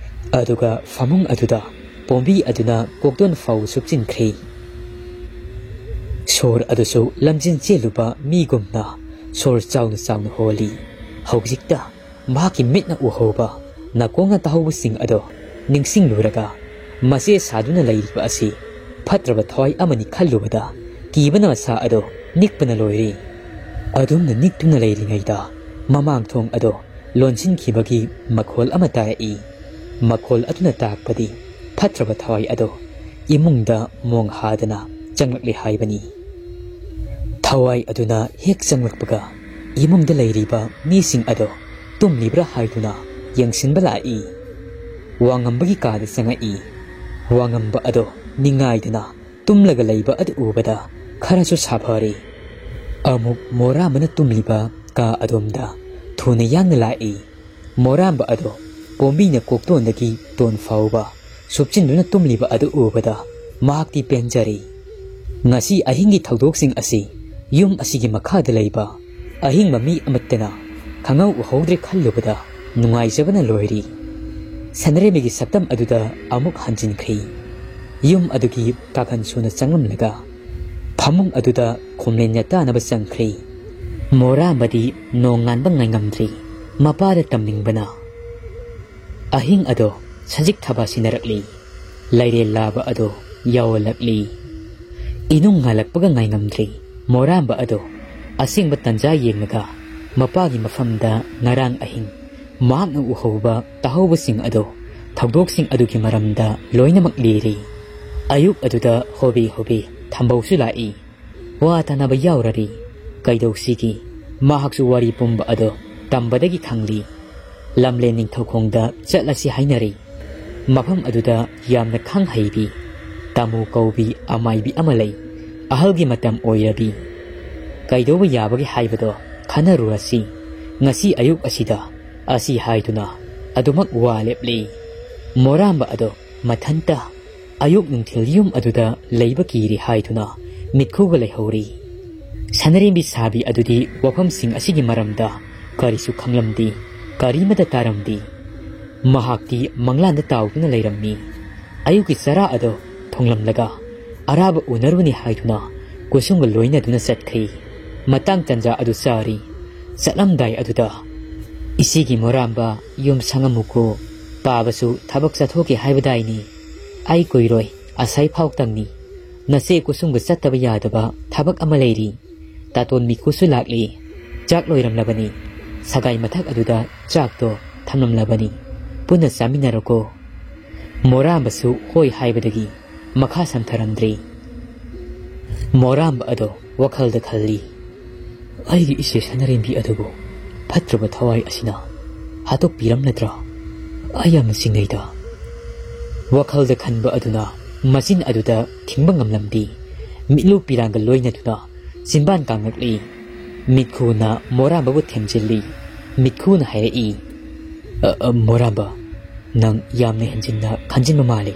ꯑꯗꯨꯒ ꯐꯃꯨꯡ ꯑꯗꯨꯗ ꯄꯣꯝꯕꯤ ꯑꯗꯨꯅ ꯀꯣꯛꯇꯣꯟ ꯐꯥꯎ ꯁꯨꯞꯆꯤꯟꯈ꯭ꯔꯦ꯫ ꯁꯣꯔ ꯑꯗꯨꯁꯨ ꯂꯝꯖꯦꯟ ꯆꯦꯜꯂꯨꯕ ꯃꯤꯒꯨꯝꯅ ꯁꯣꯔ ꯆꯥꯎꯅ ꯆꯥꯎꯅ ꯍꯣꯜꯂꯤ꯫ ꯍꯧꯖꯤꯛꯇ ꯃꯍꯥꯛꯀꯤ ꯃꯤꯠꯅ ꯎꯍꯧꯕ ꯅꯥꯀꯣꯡꯅ ꯇꯥꯍꯧꯕꯁꯤꯡ ꯑꯗꯣ ꯅꯤꯡꯁꯤꯡꯂꯨꯔꯒ ꯃꯆꯦ ꯁꯥꯗꯨꯅ ꯂꯩꯔꯤꯕ ꯑꯁꯤ ꯐꯠꯇ꯭ꯔꯕ ꯊꯋꯥꯏ ꯑꯃꯅꯤ ꯈꯜꯂꯨꯕꯗ ꯀꯤꯕꯅ ꯃꯁꯥ ꯑꯗꯣ ꯅꯤꯛꯄꯅ ꯂꯣꯏꯔꯦ꯫ ꯑꯗꯨꯝꯅ ꯅꯤꯛꯇꯨꯅ ꯂꯩꯔꯤꯉꯩꯗ ꯃꯃꯥꯡ ꯊꯣꯡ ꯑꯗꯣ ꯂꯣꯟꯁꯤꯟꯈꯤꯕꯒꯤ ꯃꯈꯣꯜ ꯑꯃ ꯇꯥꯔꯛꯏ꯫ ꯃꯈꯣꯜ ꯑꯗꯨꯅ ꯇꯥꯛꯄꯗꯤ ꯐꯠꯇ꯭ꯔꯕ ꯊꯋꯥꯏ ꯑꯗꯣ ꯏꯃꯨꯡꯗ ꯃꯣꯡ ꯍꯥꯗꯅ ꯆꯪꯂꯛꯂꯦ ꯍꯥꯏꯕꯅꯤ꯫ ꯊꯋꯥꯏ ꯑꯗꯨꯅ ꯍꯦꯛ ꯆꯪꯂꯛꯄꯒ ꯏꯃꯨꯡꯗ ꯂꯩꯔꯤꯕ ꯃꯤꯁꯤꯡ ꯑꯗꯣ ꯇꯨꯝꯂꯤꯕ꯭ꯔꯥ ꯍꯥꯏꯗꯨꯅ ꯌꯦꯡꯁꯤꯟꯕ ꯂꯥꯛꯏ꯫ ꯋꯥꯉꯝꯕꯒꯤ ꯀꯥꯗ ꯆꯪꯉꯛꯏ꯫ ꯋꯥꯉꯝꯕ ꯑꯗꯣ ꯅꯤꯡꯉꯥꯏꯗꯅ ꯇꯨꯝꯂꯒ ꯂꯩꯕ ꯑꯗꯨ ꯎꯕꯗ ꯈꯔꯁꯨ ꯁꯥꯐꯔꯦ꯫ ꯑꯃꯨꯛ ꯃꯣꯔꯥꯝꯕꯅ ꯇꯨꯝꯂꯤꯕ ꯀꯥ ꯑꯗꯣꯝꯗ ꯊꯨꯅ ꯌꯥꯡꯅ ꯂꯥꯛꯏ꯫ ꯃꯣꯔꯥꯝꯕ ꯑꯗꯣ ꯄꯣꯝꯕꯤꯅ ꯀꯣꯛꯇꯣꯟꯗꯒꯤ ꯇꯣꯟ ꯐꯥꯎꯕ ꯁꯨꯞꯆꯤꯟꯗꯨꯅ ꯇꯨꯝꯂꯤꯕ ꯑꯗꯨ ꯎꯕꯗ ꯃꯍꯥꯛꯇꯤ ꯄꯦꯟꯖꯔꯦ꯫ ꯉꯁꯤ ꯑꯍꯤꯡꯒꯤ ꯊꯧꯗꯣꯛꯁꯤꯡ ꯑꯁꯤ ꯌꯨꯝ ꯑꯁꯤꯒꯤ ꯃꯈꯥꯗ ꯂꯩꯕ ꯑꯍꯤꯡꯕ ꯃꯤ ꯑꯃꯠꯇꯅ ꯈꯪꯍꯧ ꯎꯍꯧꯗ꯭ꯔꯦ ꯈꯜꯂꯨꯕꯗ ꯅꯨꯡꯉꯥꯏꯖꯕꯅ ꯂꯣꯏꯔꯤ꯫ ꯁꯅꯔꯦꯝꯕꯤꯒꯤ ꯁꯛꯇꯝ ꯑꯗꯨꯗ ꯑꯃꯨꯛ ꯍꯟꯖꯤꯟꯈ꯭ꯔꯦ꯫ ꯌꯨꯝ ꯑꯗꯨꯒꯤ ꯀꯥꯈꯟ ꯁꯨꯅ ꯆꯪꯂꯝꯂꯒ ꯐꯃꯨꯡ ꯑꯗꯨꯗ ꯈꯣꯝꯂꯦꯟ ꯌꯥꯇꯥꯅꯕ ꯆꯪꯈ꯭ꯔꯦ꯫ ꯃꯣꯔꯥꯝꯕꯗꯤ ꯅꯣꯡꯉꯥꯟꯕ ꯉꯥꯏꯉꯝꯗ꯭ꯔꯦ꯫ ꯃꯄꯥꯗ ꯇꯝꯅꯤꯡꯕꯅ꯫ ꯑꯍꯤꯡ ꯑꯗꯣ ꯁꯖꯤꯛ ꯊꯥꯕ ꯁꯤꯟꯅꯔꯛꯂꯤ꯫ ꯂꯩꯔꯦꯜ ꯂꯥꯕ ꯑꯗꯣ ꯌꯥꯎꯍꯜꯂꯛꯂꯤ꯫ ꯏꯅꯨꯡ ꯉꯥꯜꯂꯛꯄꯒ ꯉꯥꯏꯉꯝꯗ꯭ꯔꯤ꯫ ꯃꯣꯔꯥꯝꯕ ꯑꯗꯣ ꯑꯁꯦꯡꯕ ꯇꯟꯖꯥ ꯌꯦꯡꯂꯒ ꯃꯄꯥꯒꯤ ꯃꯐꯝꯗ ꯉꯔꯥꯡ ꯑꯍꯤꯡ ꯃꯍꯥꯛꯅ ꯎꯍꯧꯕ ꯇꯥꯍꯧꯕꯁꯤꯡ ꯑꯗꯣ ꯊꯧꯗꯣꯛꯁꯤꯡ ꯑꯗꯨꯒꯤ ꯃꯔꯝꯗ ꯂꯣꯏꯅꯃꯛ ꯂꯤꯔꯤ꯫ ꯑꯌꯨꯛ ꯑꯗꯨꯗ ꯍꯣꯕꯦ ꯍꯣꯕꯦ ꯊꯝꯕꯧꯁꯨ ꯂꯥꯛꯏ꯫ ꯋꯥ ꯇꯥꯅꯕ ꯌꯥꯎꯔꯔꯤ꯫ ꯀꯩꯗꯧꯁꯤꯒꯤ? ꯃꯍꯥꯛꯁꯨ ꯋꯥꯔꯤ ꯄꯨꯝꯕ ꯑꯗꯣ ꯇꯝꯕꯗꯒꯤ ꯈꯪꯂꯤ꯫ ꯂꯝꯂꯦꯟ ꯅꯤꯡꯊꯧꯈꯣꯡꯗ ꯆꯠꯂꯁꯤ ꯍꯥꯏꯅꯔꯤ꯫ ꯃꯐꯝ ꯑꯗꯨꯗ ꯌꯥꯝꯅ ꯈꯪ ꯍꯩꯕꯤ, ꯇꯥꯃꯣ ꯀꯧꯕꯤ ꯑꯃꯥꯏꯕꯤ ꯑꯃ ꯂꯩ꯫ ꯑꯍꯜꯒꯤ ꯃꯇꯝ ꯑꯣꯏꯔꯕꯤ꯫ ꯀꯩꯗꯧꯕ ꯌꯥꯕꯒꯦ ꯍꯥꯏꯕꯗꯣ ꯈꯟꯅꯔꯨꯔꯁꯤ꯫ ꯉꯁꯤ ꯑꯌꯨꯛ ꯑꯁꯤꯗ ꯑꯁꯤ ꯍꯥꯏꯗꯨꯅ ꯑꯗꯨꯃꯛ ꯋꯥ ꯂꯦꯞꯂꯤ꯫ ꯃꯣꯔꯥꯝꯕ ꯑꯗꯣ ꯃꯊꯟꯇ ꯑꯌꯨꯛ ꯅꯨꯡꯊꯤꯜ ꯌꯨꯝ ꯑꯗꯨꯗ ꯂꯩꯕ ꯀꯤꯔꯦ ꯍꯥꯏꯗꯨꯅ ꯃꯤꯠꯈꯨꯒ ꯂꯩꯍꯧꯔꯤ꯫ ꯁꯅꯔꯦꯝꯕꯤ ꯁꯥꯕꯤ ꯑꯗꯨꯗꯤ ꯋꯥꯐꯝꯁꯤꯡ ꯑꯁꯤꯒꯤ ꯃꯔꯝꯗ ꯀꯔꯤꯁꯨ ꯈꯪꯂꯝꯗꯦ, ꯀꯔꯤꯃꯇ ꯇꯥꯔꯝꯗꯦ꯫ ꯃꯍꯥꯛꯇꯤ ꯃꯪꯂꯥꯟꯗ ꯇꯥꯎꯗꯨꯅ ꯂꯩꯔꯝꯃꯤ꯫ ꯑꯌꯨꯛꯀꯤ ꯆꯔꯥ ꯑꯗꯣ ꯊꯣꯡꯂꯝꯂꯒ ꯑꯔꯥꯕ ꯎꯅꯔꯨꯅꯤ ꯍꯥꯏꯗꯨꯅ ꯀꯨꯁꯨꯝꯒ ꯂꯣꯏꯅꯗꯨꯅ ꯆꯠꯈ꯭ꯔꯤ꯫ ꯃꯇꯥꯡ ꯇꯟꯖꯥ ꯑꯗꯨ ꯆꯥꯔꯤ꯫ ꯆꯠꯂꯝꯗꯥꯏ ꯑꯗꯨꯗ, "ꯏꯆꯦꯒꯤ ꯃꯣꯔꯥꯝꯕ ꯌꯨꯝ ꯁꯪꯉꯝꯃꯨꯀꯣ, ꯄꯥꯕꯁꯨ ꯊꯕꯛ ꯆꯠꯊꯣꯛꯀꯦ ꯍꯥꯏꯕꯗꯥꯏꯅꯤ?" ꯑꯩ ꯀꯨꯏꯔꯣꯏ, ꯑꯁꯥꯏ ꯐꯥꯎꯇꯪꯅꯤ꯫ ꯅꯆꯦ ꯀꯨꯁꯨꯝꯒ ꯆꯠꯇꯕ ꯌꯥꯗꯕ ꯊꯕꯛ ꯑꯃ ꯂꯩꯔꯤ꯫ ꯇꯥꯇꯣꯟ ꯃꯤꯀꯨꯁꯨ ꯂꯥꯛꯂꯤ꯫ ꯆꯥꯛ ꯂꯣꯏꯔꯝꯂꯕꯅꯤ꯫ ꯁꯒꯥꯏ ꯃꯊꯛ ꯑꯗꯨꯗ ꯆꯥꯛꯇꯣ ꯊꯝꯂꯝꯂꯕꯅꯤ꯫ ꯄꯨꯟꯅ ꯆꯥꯃꯤꯟꯅꯔꯣꯀꯣ꯫ ꯃꯣꯔꯥꯝꯕꯁꯨ ꯍꯣꯏ ꯍꯥꯏꯕꯗꯒꯤ ꯃꯈꯥ ꯁꯝꯊꯔꯝꯗ꯭ꯔꯦ꯫ ꯃꯣꯔꯥꯝꯕ ꯑꯗꯣ ꯋꯥꯈꯜꯗ ꯈꯜꯂꯤ꯫ "ꯑꯩꯒꯤ ꯏꯆꯦ ꯁꯅꯔꯦꯝꯕꯤ ꯑꯗꯨꯕꯨ ꯐꯠꯇ꯭ꯔꯕ ꯊꯋꯥꯏ ꯑꯁꯤꯅ ꯍꯥꯠꯇꯣꯛꯄꯤꯔꯝꯂꯗ꯭ꯔꯥ? ꯑꯩ ꯌꯥꯝꯅ ꯆꯤꯡꯅꯩꯗ"꯫ ꯋꯥꯈꯜꯗ ꯈꯟꯕ ꯑꯗꯨꯅ ꯃꯆꯤꯟ ꯑꯗꯨꯗ ꯊꯤꯡꯕ ꯉꯝꯂꯝꯗꯦ꯫ ꯃꯤꯠꯂꯨ ꯄꯤꯔꯥꯡꯒ ꯂꯣꯏꯅꯗꯨꯅ ꯆꯤꯟꯕꯥꯟ ꯀꯥꯡꯉꯛꯂꯤ꯫ ꯃꯤꯠꯈꯨꯅ ꯃꯣꯔꯥꯝꯕꯕꯨ ꯊꯦꯝꯖꯤꯜꯂꯤ꯫ ꯃꯤꯠꯈꯨꯅ ꯍꯥꯏꯔꯛꯏ, "ꯑ, ꯑ, ꯃꯣꯔꯥꯝꯕ, ꯅꯪ ꯌꯥꯝꯅ ꯍꯦꯟꯖꯤꯟꯅ ꯈꯟꯖꯤꯟꯕ ꯃꯥꯜꯂꯤ꯫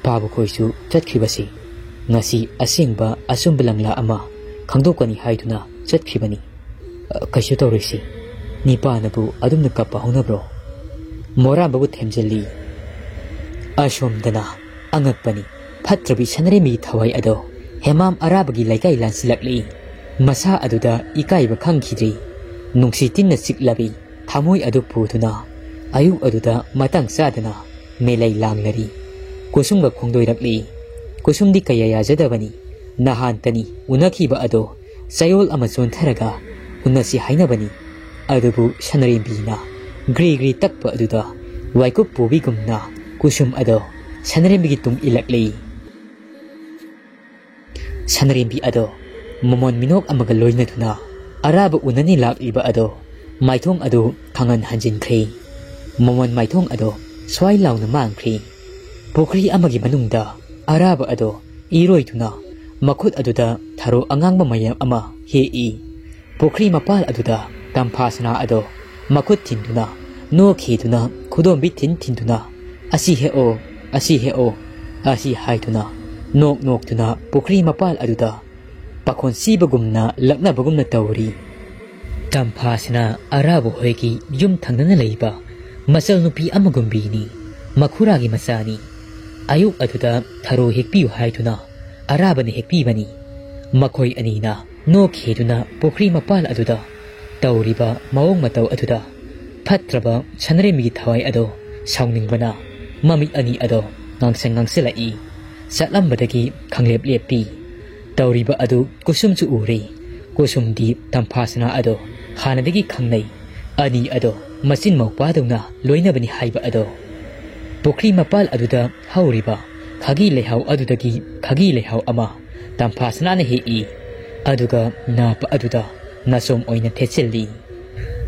ꯄꯥꯕꯈꯣꯏꯁꯨ ꯆꯠꯈ꯭ꯔꯤꯕꯁꯤ ꯉꯁꯤ ꯑꯁꯦꯡꯕ ꯑꯆꯨꯝꯕ ꯂꯪꯂꯥ ꯑꯃ ꯈꯪꯗꯣꯛꯀꯅꯤ ꯍꯥꯏꯗꯨꯅ ꯆꯠꯈꯤꯕꯅꯤ꯫ ꯑ, ꯀꯩꯁꯨ ꯇꯧꯔꯣꯏꯁꯤ꯫ ꯅꯤꯄꯥꯅꯕꯨ ꯑꯗꯨꯝꯅ ꯀꯞꯄ ꯍꯧꯅꯕ꯭ꯔꯣ?" ꯃꯣꯔꯥꯝꯕꯕꯨ ꯊꯦꯝꯖꯤꯜꯂꯤ꯫ ꯑꯁꯣꯝꯗꯅ ꯑꯉꯛꯄꯅꯤ꯫ ꯐꯠꯇ꯭ꯔꯕꯤ ꯁꯅꯔꯦꯝꯕꯤꯒꯤ ꯊꯋꯥꯏ ꯑꯗꯣ ꯍꯦꯃꯥꯝ ꯑꯔꯥꯕꯒꯤ ꯂꯩꯀꯥꯏ ꯂꯥꯟꯁꯤꯜꯂꯛꯂꯤ꯫ ꯃꯁꯥ ꯑꯗꯨꯗ ꯏꯀꯥꯏꯕ ꯈꯪꯈꯤꯗ꯭ꯔꯤ꯫ ꯅꯨꯡꯁꯤ ꯇꯤꯟꯅ ꯆꯤꯛꯂꯕꯤ ꯊꯃꯣꯏ ꯑꯗꯨ ꯄꯨꯗꯨꯅ ꯑꯌꯨꯛ ꯑꯗꯨꯗ ꯃꯇꯥꯡ ꯆꯥꯗꯅ ꯃꯦꯂꯩ ꯂꯥꯡꯅꯔꯤ꯫ ꯀꯨꯁꯨꯝꯒ ꯈꯣꯡꯗꯣꯏꯔꯛꯂꯤ꯫ ꯀꯨꯁꯨꯝꯗꯤ ꯀꯌꯥ ꯌꯥꯖꯗꯕꯅꯤ꯫ ꯅꯍꯥꯟꯇꯅꯤ ꯎꯅꯈꯤꯕ ꯑꯗꯣ ꯆꯌꯣꯜ ꯑꯃ ꯆꯣꯟꯊꯔꯒ ꯎꯅꯁꯤ ꯍꯥꯏꯅꯕꯅꯤ꯫ ꯑꯗꯨꯕꯨ ꯁꯅꯔꯦꯝꯕꯤꯅ ꯒ꯭ꯔꯤ ꯒ꯭ꯔꯤ ꯇꯛꯄ ꯑꯗꯨꯗ ꯋꯥꯏꯀꯨꯞ ꯄꯨꯕꯤꯒꯨꯝꯅ ꯀꯨꯁꯨꯝ ꯑꯗꯣ ꯁꯅꯔꯦꯝꯕꯤꯒꯤ ꯇꯨꯡ ꯏꯜꯂꯛꯂꯤ꯫ ꯁꯅꯔꯦꯝꯕꯤ ꯑꯗꯣ ꯃꯃꯣꯟ ꯃꯤꯅꯣꯛ ꯑꯃꯒ ꯂꯣꯏꯅꯗꯨꯅ ꯑꯔꯥꯕ ꯎꯅꯅꯤ ꯂꯥꯛꯂꯤꯕ ꯑꯗꯣ ꯃꯥꯏꯊꯣꯡ ꯑꯗꯨ ꯈꯪꯍꯟ ꯍꯟꯖꯤꯟꯈ꯭ꯔꯦ꯫ ꯃꯃꯣꯟ ꯃꯥꯏꯊꯣꯡ ꯑꯗꯣ ꯁ꯭ꯋꯥꯏ ꯂꯥꯎꯅ ꯃꯥꯡꯈ꯭ꯔꯦ꯫ ꯄꯨꯈ꯭ꯔꯤ ꯑꯃꯒꯤ ꯃꯅꯨꯡꯗ ꯑꯔꯥꯕ ꯑꯗꯣ ꯏꯔꯣꯏꯗꯨꯅ ꯃꯈꯨꯠ ꯑꯗꯨꯗ ꯊꯔꯣ ꯑꯉꯥꯡꯕ ꯃꯌꯥꯝ ꯑꯃ ꯍꯦꯛꯏ꯫ ꯄꯨꯈ꯭ꯔꯤ ꯃꯄꯥꯜ ꯑꯗꯨꯗ ꯇꯝꯐꯥꯁꯅꯥ ꯑꯗꯣ ꯃꯈꯨꯠ ꯊꯤꯟꯗꯨꯅ, ꯅꯣꯛꯈꯤꯗꯨꯅ, ꯈꯨꯗꯣꯝꯕꯤ ꯊꯤꯟ ꯊꯤꯟꯗꯨꯅ, "ꯑꯁꯤ ꯍꯦꯛꯑꯣ, ꯑꯁꯤ ꯍꯦꯛꯑꯣ", ꯑꯁꯤ ꯍꯥꯏꯗꯨꯅ ꯅꯣꯛ ꯅꯣꯛꯇꯨꯅ ꯄꯨꯈ꯭ꯔꯤ ꯃꯄꯥꯜ ꯑꯗꯨꯗ ꯄꯥꯈꯣꯟ ꯁꯤꯕꯒꯨꯝꯅ ꯂꯛꯅꯕꯒꯨꯝꯅ ꯇꯧꯔꯤ꯫ ꯇꯝꯐꯥꯁꯤꯅ ꯑꯔꯥꯕ ꯍꯣꯏꯒꯤ ꯌꯨꯝ ꯊꯪꯅꯅ ꯂꯩꯕ ꯃꯆꯜ ꯅꯨꯄꯤ ꯑꯃꯒꯨꯝꯕꯤꯅꯤ꯫ ꯃꯈꯨꯔꯥꯒꯤ ꯃꯆꯥꯅꯤ꯫ ꯑꯌꯨꯛ ꯑꯗꯨꯗ ꯊꯔꯣ ꯍꯦꯛꯄꯤꯌꯨ ꯍꯥꯏꯗꯨꯅ ꯑꯔꯥꯕꯅ ꯍꯦꯛꯄꯤꯕꯅꯤ꯫ ꯃꯈꯣꯏ ꯑꯅꯤꯅ ꯅꯣꯛꯈꯤꯗꯨꯅ ꯄꯨꯈ꯭ꯔꯤ ꯃꯄꯥꯜ ꯑꯗꯨꯗ ꯇꯧꯔꯤꯕ ꯃꯑꯣꯡ ꯃꯇꯧ ꯑꯗꯨꯗ ꯐꯠꯇ꯭ꯔꯕ ꯁꯅꯔꯦꯝꯕꯤꯒꯤ ꯊꯋꯥꯏ ꯑꯗꯣ ꯁꯥꯎꯅꯤꯡꯕꯅ ꯃꯃꯤꯠ ꯑꯅꯤ ꯑꯗꯣ ꯉꯥꯡꯁꯪ ꯉꯥꯡꯁꯤꯜꯂꯛꯏ꯫ ꯆꯠꯂꯝꯕꯗꯒꯤ ꯈꯪꯂꯦꯞ ꯂꯦꯞꯄꯤ꯫ ꯇꯧꯔꯤꯕ ꯑꯗꯨ ꯀꯨꯁꯨꯝꯁꯨ ꯎꯔꯦ꯫ ꯀꯨꯁꯨꯝꯗꯤ ꯇꯝꯐꯥꯁꯅꯥ ꯑꯗꯣ ꯍꯥꯟꯅꯗꯒꯤ ꯈꯪꯅꯩ꯫ ꯑꯅꯤ ꯑꯗꯣ ꯃꯆꯤꯟ ꯃꯧꯄꯥꯗꯧꯅ ꯂꯣꯏꯅꯕꯅꯤ ꯍꯥꯏꯕ ꯑꯗꯣ꯫ ꯄꯨꯈ꯭ꯔꯤ ꯃꯄꯥꯜ ꯑꯗꯨꯗ ꯍꯧꯔꯤꯕ ꯈꯥꯒꯤ ꯂꯩꯍꯥꯎ ꯑꯗꯨꯗꯒꯤ ꯈꯥꯒꯤ ꯂꯩꯍꯥꯎ ꯑꯃ ꯇꯝꯐꯥꯁꯅꯥꯅ ꯍꯦꯛꯏ꯫ ꯑꯗꯨꯒ ꯅꯥꯞꯄ ꯑꯗꯨꯗ ꯅꯥꯆꯣꯝ ꯑꯣꯏꯅ ꯊꯦꯠꯆꯤꯜꯂꯤ꯫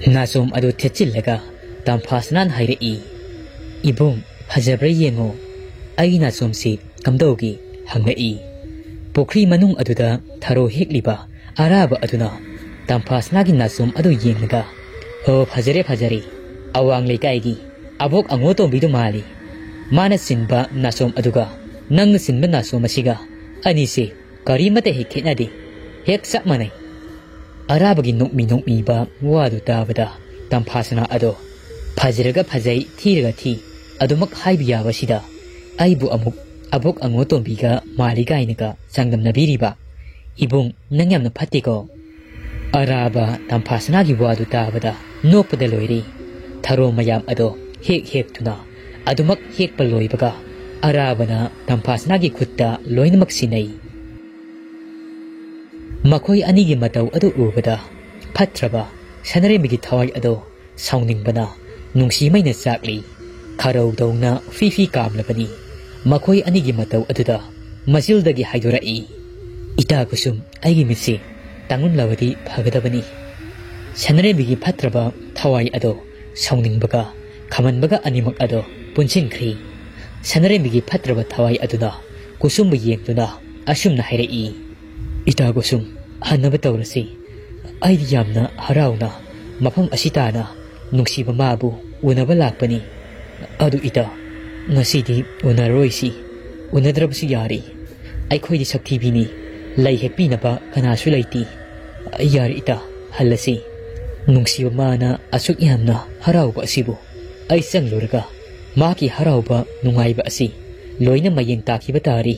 ꯅꯥꯆꯣꯝ ꯑꯗꯨ ꯊꯦꯠꯆꯤꯜꯂꯒ ꯇꯝꯐꯥꯁꯅꯥꯅ ꯍꯥꯏꯔꯛꯏ, "ꯏꯕꯨꯡ, ꯐꯖꯕ꯭ꯔꯥ ꯌꯦꯡꯉꯣ, ꯑꯩꯒꯤ ꯅꯥꯆꯣꯝꯁꯤ ꯀꯝꯗꯧꯒꯦ?" ꯍꯪꯂꯛꯏ꯫ ꯄꯨꯈ꯭ꯔꯤ ꯃꯅꯨꯡ ꯑꯗꯨꯗ ꯊꯔꯣ ꯍꯦꯛꯂꯤꯕ ꯑꯔꯥꯕ ꯑꯗꯨꯅ ꯇꯝꯐꯥꯁꯅꯥꯒꯤ ꯅꯥꯆꯣꯝ ꯑꯗꯨ ꯌꯦꯡꯂꯒ, "ꯍꯣ, ꯐꯖꯔꯦ, ꯐꯖꯔꯦ꯫ ꯑꯋꯥꯡ ꯂꯩꯀꯥꯏꯒꯤ ꯑꯕꯣꯛ ꯑꯉꯣꯇꯣꯝꯕꯤꯗꯨ ꯃꯥꯜꯂꯤ꯫ ꯃꯥꯅ ꯆꯤꯟꯕ ꯅꯥꯆꯣꯝ ꯑꯗꯨꯒ ꯅꯪꯅ ꯆꯤꯟꯕ ꯅꯥꯆꯣꯝ ꯑꯁꯤꯒ ꯑꯅꯤꯁꯦ ꯀꯔꯤꯃꯠꯇ ꯍꯦꯛ ꯈꯦꯠꯅꯗꯦ꯫ ꯍꯦꯛ ꯆꯞ ꯃꯥꯟꯅꯩ꯫" ꯑꯔꯥꯕꯒꯤ ꯅꯣꯛꯃꯤ ꯅꯣꯛꯃꯤꯕ ꯋꯥꯗꯨ ꯇꯥꯕꯗ ꯇꯝꯐꯥꯁꯅꯥ ꯑꯗꯣ, "ꯐꯖꯔꯒ ꯐꯖꯩ, ꯊꯤꯔꯒ ꯊꯤ, ꯑꯗꯨꯃꯛ ꯍꯥꯏꯕ ꯌꯥꯕꯁꯤꯗ ꯑꯩꯕꯨ ꯑꯃꯨꯛ ꯑꯕꯣꯛ ꯑꯉꯣꯇꯣꯝꯕꯤꯒ ꯃꯥꯜꯂꯤ ꯀꯥꯏꯅꯒ ꯆꯥꯡꯗꯝꯅꯕꯤꯔꯤꯕ? ꯏꯕꯨꯡ, ꯅꯪ ꯌꯥꯝꯅ ꯐꯠꯇꯦꯀꯣ꯫" ꯑꯔꯥꯕ ꯇꯝꯐꯥꯁꯅꯥꯒꯤ ꯋꯥꯗꯨ ꯇꯥꯕꯗ ꯅꯣꯛꯄꯗ ꯂꯣꯏꯔꯦ꯫ ꯊꯔꯣ ꯃꯌꯥꯝ ꯑꯗꯣ ꯍꯦꯛ ꯍꯦꯛꯇꯨꯅ ꯑꯗꯨꯃꯛ ꯍꯦꯛꯄ ꯂꯣꯏꯕꯒ ꯑꯔꯥꯕꯅ ꯇꯝꯐꯥꯁꯅꯥꯒꯤ ꯈꯨꯠꯇ ꯂꯣꯏꯅꯃꯛ ꯁꯤꯟꯅꯩ꯫ ꯃꯈꯣꯏ ꯑꯅꯤꯒꯤ ꯃꯇꯧ ꯑꯗꯨ ꯎꯕꯗ ꯐꯠꯇ꯭ꯔꯕ ꯁꯅꯔꯦꯝꯕꯤꯒꯤ ꯊꯋꯥꯏ ꯑꯗꯣ ꯁꯥꯎꯅꯤꯡꯕꯅ ꯅꯨꯡꯁꯤꯃꯩꯅ ꯆꯥꯛꯂꯤ꯫ ꯈꯔꯧꯗꯧꯅ ꯐꯤ ꯐꯤ ꯀꯥꯝꯂꯕꯅꯤ꯫ ꯃꯈꯣꯏ ꯑꯅꯤꯒꯤ ꯃꯇꯧ ꯑꯗꯨꯗ ꯃꯆꯤꯜꯗꯒꯤ ꯍꯥꯏꯗꯣꯔꯛꯏ, "ꯏꯇꯥ ꯀꯨꯁꯨꯝ, ꯑꯩꯒꯤ ꯃꯤꯠꯁꯦ ꯇꯥꯡꯂꯝꯂꯕꯗꯤ ꯐꯒꯗꯕꯅꯤ꯫" ꯁꯅꯔꯦꯝꯕꯤꯒꯤ ꯐꯠꯇ꯭ꯔꯕ ꯊꯋꯥꯏ ꯑꯗꯣ ꯁꯥꯎꯅꯤꯡꯕꯒ ꯈꯝꯍꯟꯕꯒ ꯑꯅꯤꯃꯛ ꯑꯗꯣ ꯄꯨꯟꯁꯤꯟꯈ꯭ꯔꯤ꯫ ꯁꯅꯔꯦꯝꯕꯤꯒꯤ ꯐꯠꯇ꯭ꯔꯕ ꯊꯋꯥꯏ ꯑꯗꯨꯅ ꯀꯨꯁꯨꯝꯕꯨ ꯌꯦꯡꯗꯨꯅ ꯑꯁꯨꯝꯅ ꯍꯥꯏꯔꯛꯏ, "ꯏꯇꯥ ꯀꯨꯁꯨꯝ, ꯍꯟꯅꯕ ꯇꯧꯔꯁꯤ꯫ ꯑꯩꯗꯤ ꯌꯥꯝꯅ ꯍꯔꯥꯎꯅ ꯃꯐꯝ ꯑꯁꯤ ꯇꯥꯅ ꯅꯨꯡꯁꯤꯕ ꯃꯥꯕꯨ ꯎꯅꯕ ꯂꯥꯛꯄꯅꯤ꯫ ꯑꯗꯨ ꯏꯇꯥ, ꯉꯁꯤꯗꯤ ꯎꯅꯔꯔꯣꯏꯁꯤ꯫ ꯎꯅꯗ꯭ꯔꯕꯁꯨ ꯌꯥꯔꯤ꯫ ꯑꯩꯈꯣꯏꯗꯤ ꯁꯛꯊꯤꯕꯤꯅꯤ꯫ ꯂꯩ ꯍꯦꯛꯄꯤꯅꯕ ꯀꯅꯥꯁꯨ ꯂꯩꯇꯦ꯫ ꯌꯥꯔꯦ ꯏꯇꯥ, ꯍꯜꯂꯁꯤ꯫ ꯅꯨꯡꯁꯤꯕ ꯃꯥꯅ ꯑꯁꯨꯛ ꯌꯥꯝꯅ ꯍꯔꯥꯎꯕ ꯑꯁꯤꯕꯨ ꯑꯩ ꯆꯪꯂꯨꯔꯒ ꯃꯍꯥꯛꯀꯤ ꯍꯔꯥꯎꯕ ꯅꯨꯡꯉꯥꯏꯕ ꯑꯁꯤ ꯂꯣꯏꯅ ꯃꯌꯦꯡ ꯇꯥꯈꯤꯕ ꯇꯥꯔꯤ꯫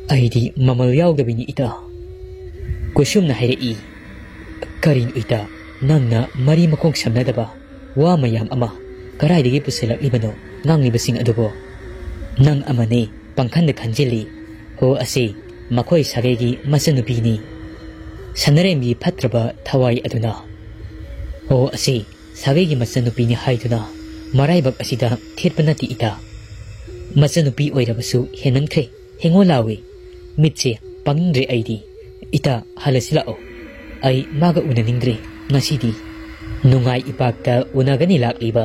ꯑꯩꯗꯤ ꯃꯃꯜ ꯌꯥꯎꯗꯕꯤꯅꯤ ꯏꯇꯥ꯫" ꯀꯨꯁꯨꯝꯅ ꯍꯥꯏꯔꯛꯏ, "ꯀꯔꯤꯅꯣ ꯏꯇꯥ, ꯅꯪꯅ ꯃꯔꯤ ꯃꯈꯣꯡ ꯁꯝꯅꯗꯕ ꯋꯥ ꯃꯌꯥꯝ ꯑꯃ ꯀꯗꯥꯏꯗꯒꯤ ꯄꯨꯁꯤꯜꯂꯛꯂꯤꯕꯅꯣ ꯉꯥꯡꯂꯤꯕꯁꯤꯡ ꯑꯗꯨꯕꯨ?" "ꯅꯪ ꯑꯃꯅꯤ ꯄꯪꯈꯟꯗ ꯈꯟꯖꯤꯜꯂꯤ꯫ ꯍꯣ, ꯑꯁꯤ ꯃꯈꯣꯏ ꯁꯥꯒꯩꯒꯤ ꯃꯆꯟꯅꯨꯄꯤꯅꯤ꯫" ꯁꯅꯔꯦꯝꯕꯤ ꯐꯠꯇ꯭ꯔꯕ ꯊꯋꯥꯏ ꯑꯗꯨꯅ, "ꯍꯣ, ꯑꯁꯤ ꯁꯥꯒꯩꯒꯤ ꯃꯆꯟꯅꯨꯄꯤꯅꯤ" ꯍꯥꯏꯗꯨꯅ ꯃꯔꯥꯏꯕꯛ ꯑꯁꯤꯗ ꯊꯦꯠꯄ ꯅꯠꯇꯦ ꯏꯇꯥ꯫ ꯃꯆꯟꯅꯨꯄꯤ ꯑꯣꯏꯔꯕꯁꯨ ꯍꯦꯟꯃꯟꯈ꯭ꯔꯦ꯫ ꯍꯦꯡꯉꯣ ꯂꯥꯎꯏ꯫ ꯃꯤꯠꯁꯦ ꯄꯥꯡꯅꯤꯡꯗ꯭ꯔꯦ ꯑꯩꯗꯤ꯫ ꯏꯇꯥ, ꯍꯜꯂꯁꯤ ꯂꯥꯛꯑꯣ꯫ ꯑꯩ ꯃꯥꯒ ꯎꯅꯅꯤꯡꯗ꯭ꯔꯦ ꯉꯁꯤꯗꯤ꯫ ꯅꯨꯡꯉꯥꯏ ꯏꯄꯥꯛꯇ ꯎꯅꯒꯅꯤ ꯂꯥꯛꯂꯤꯕ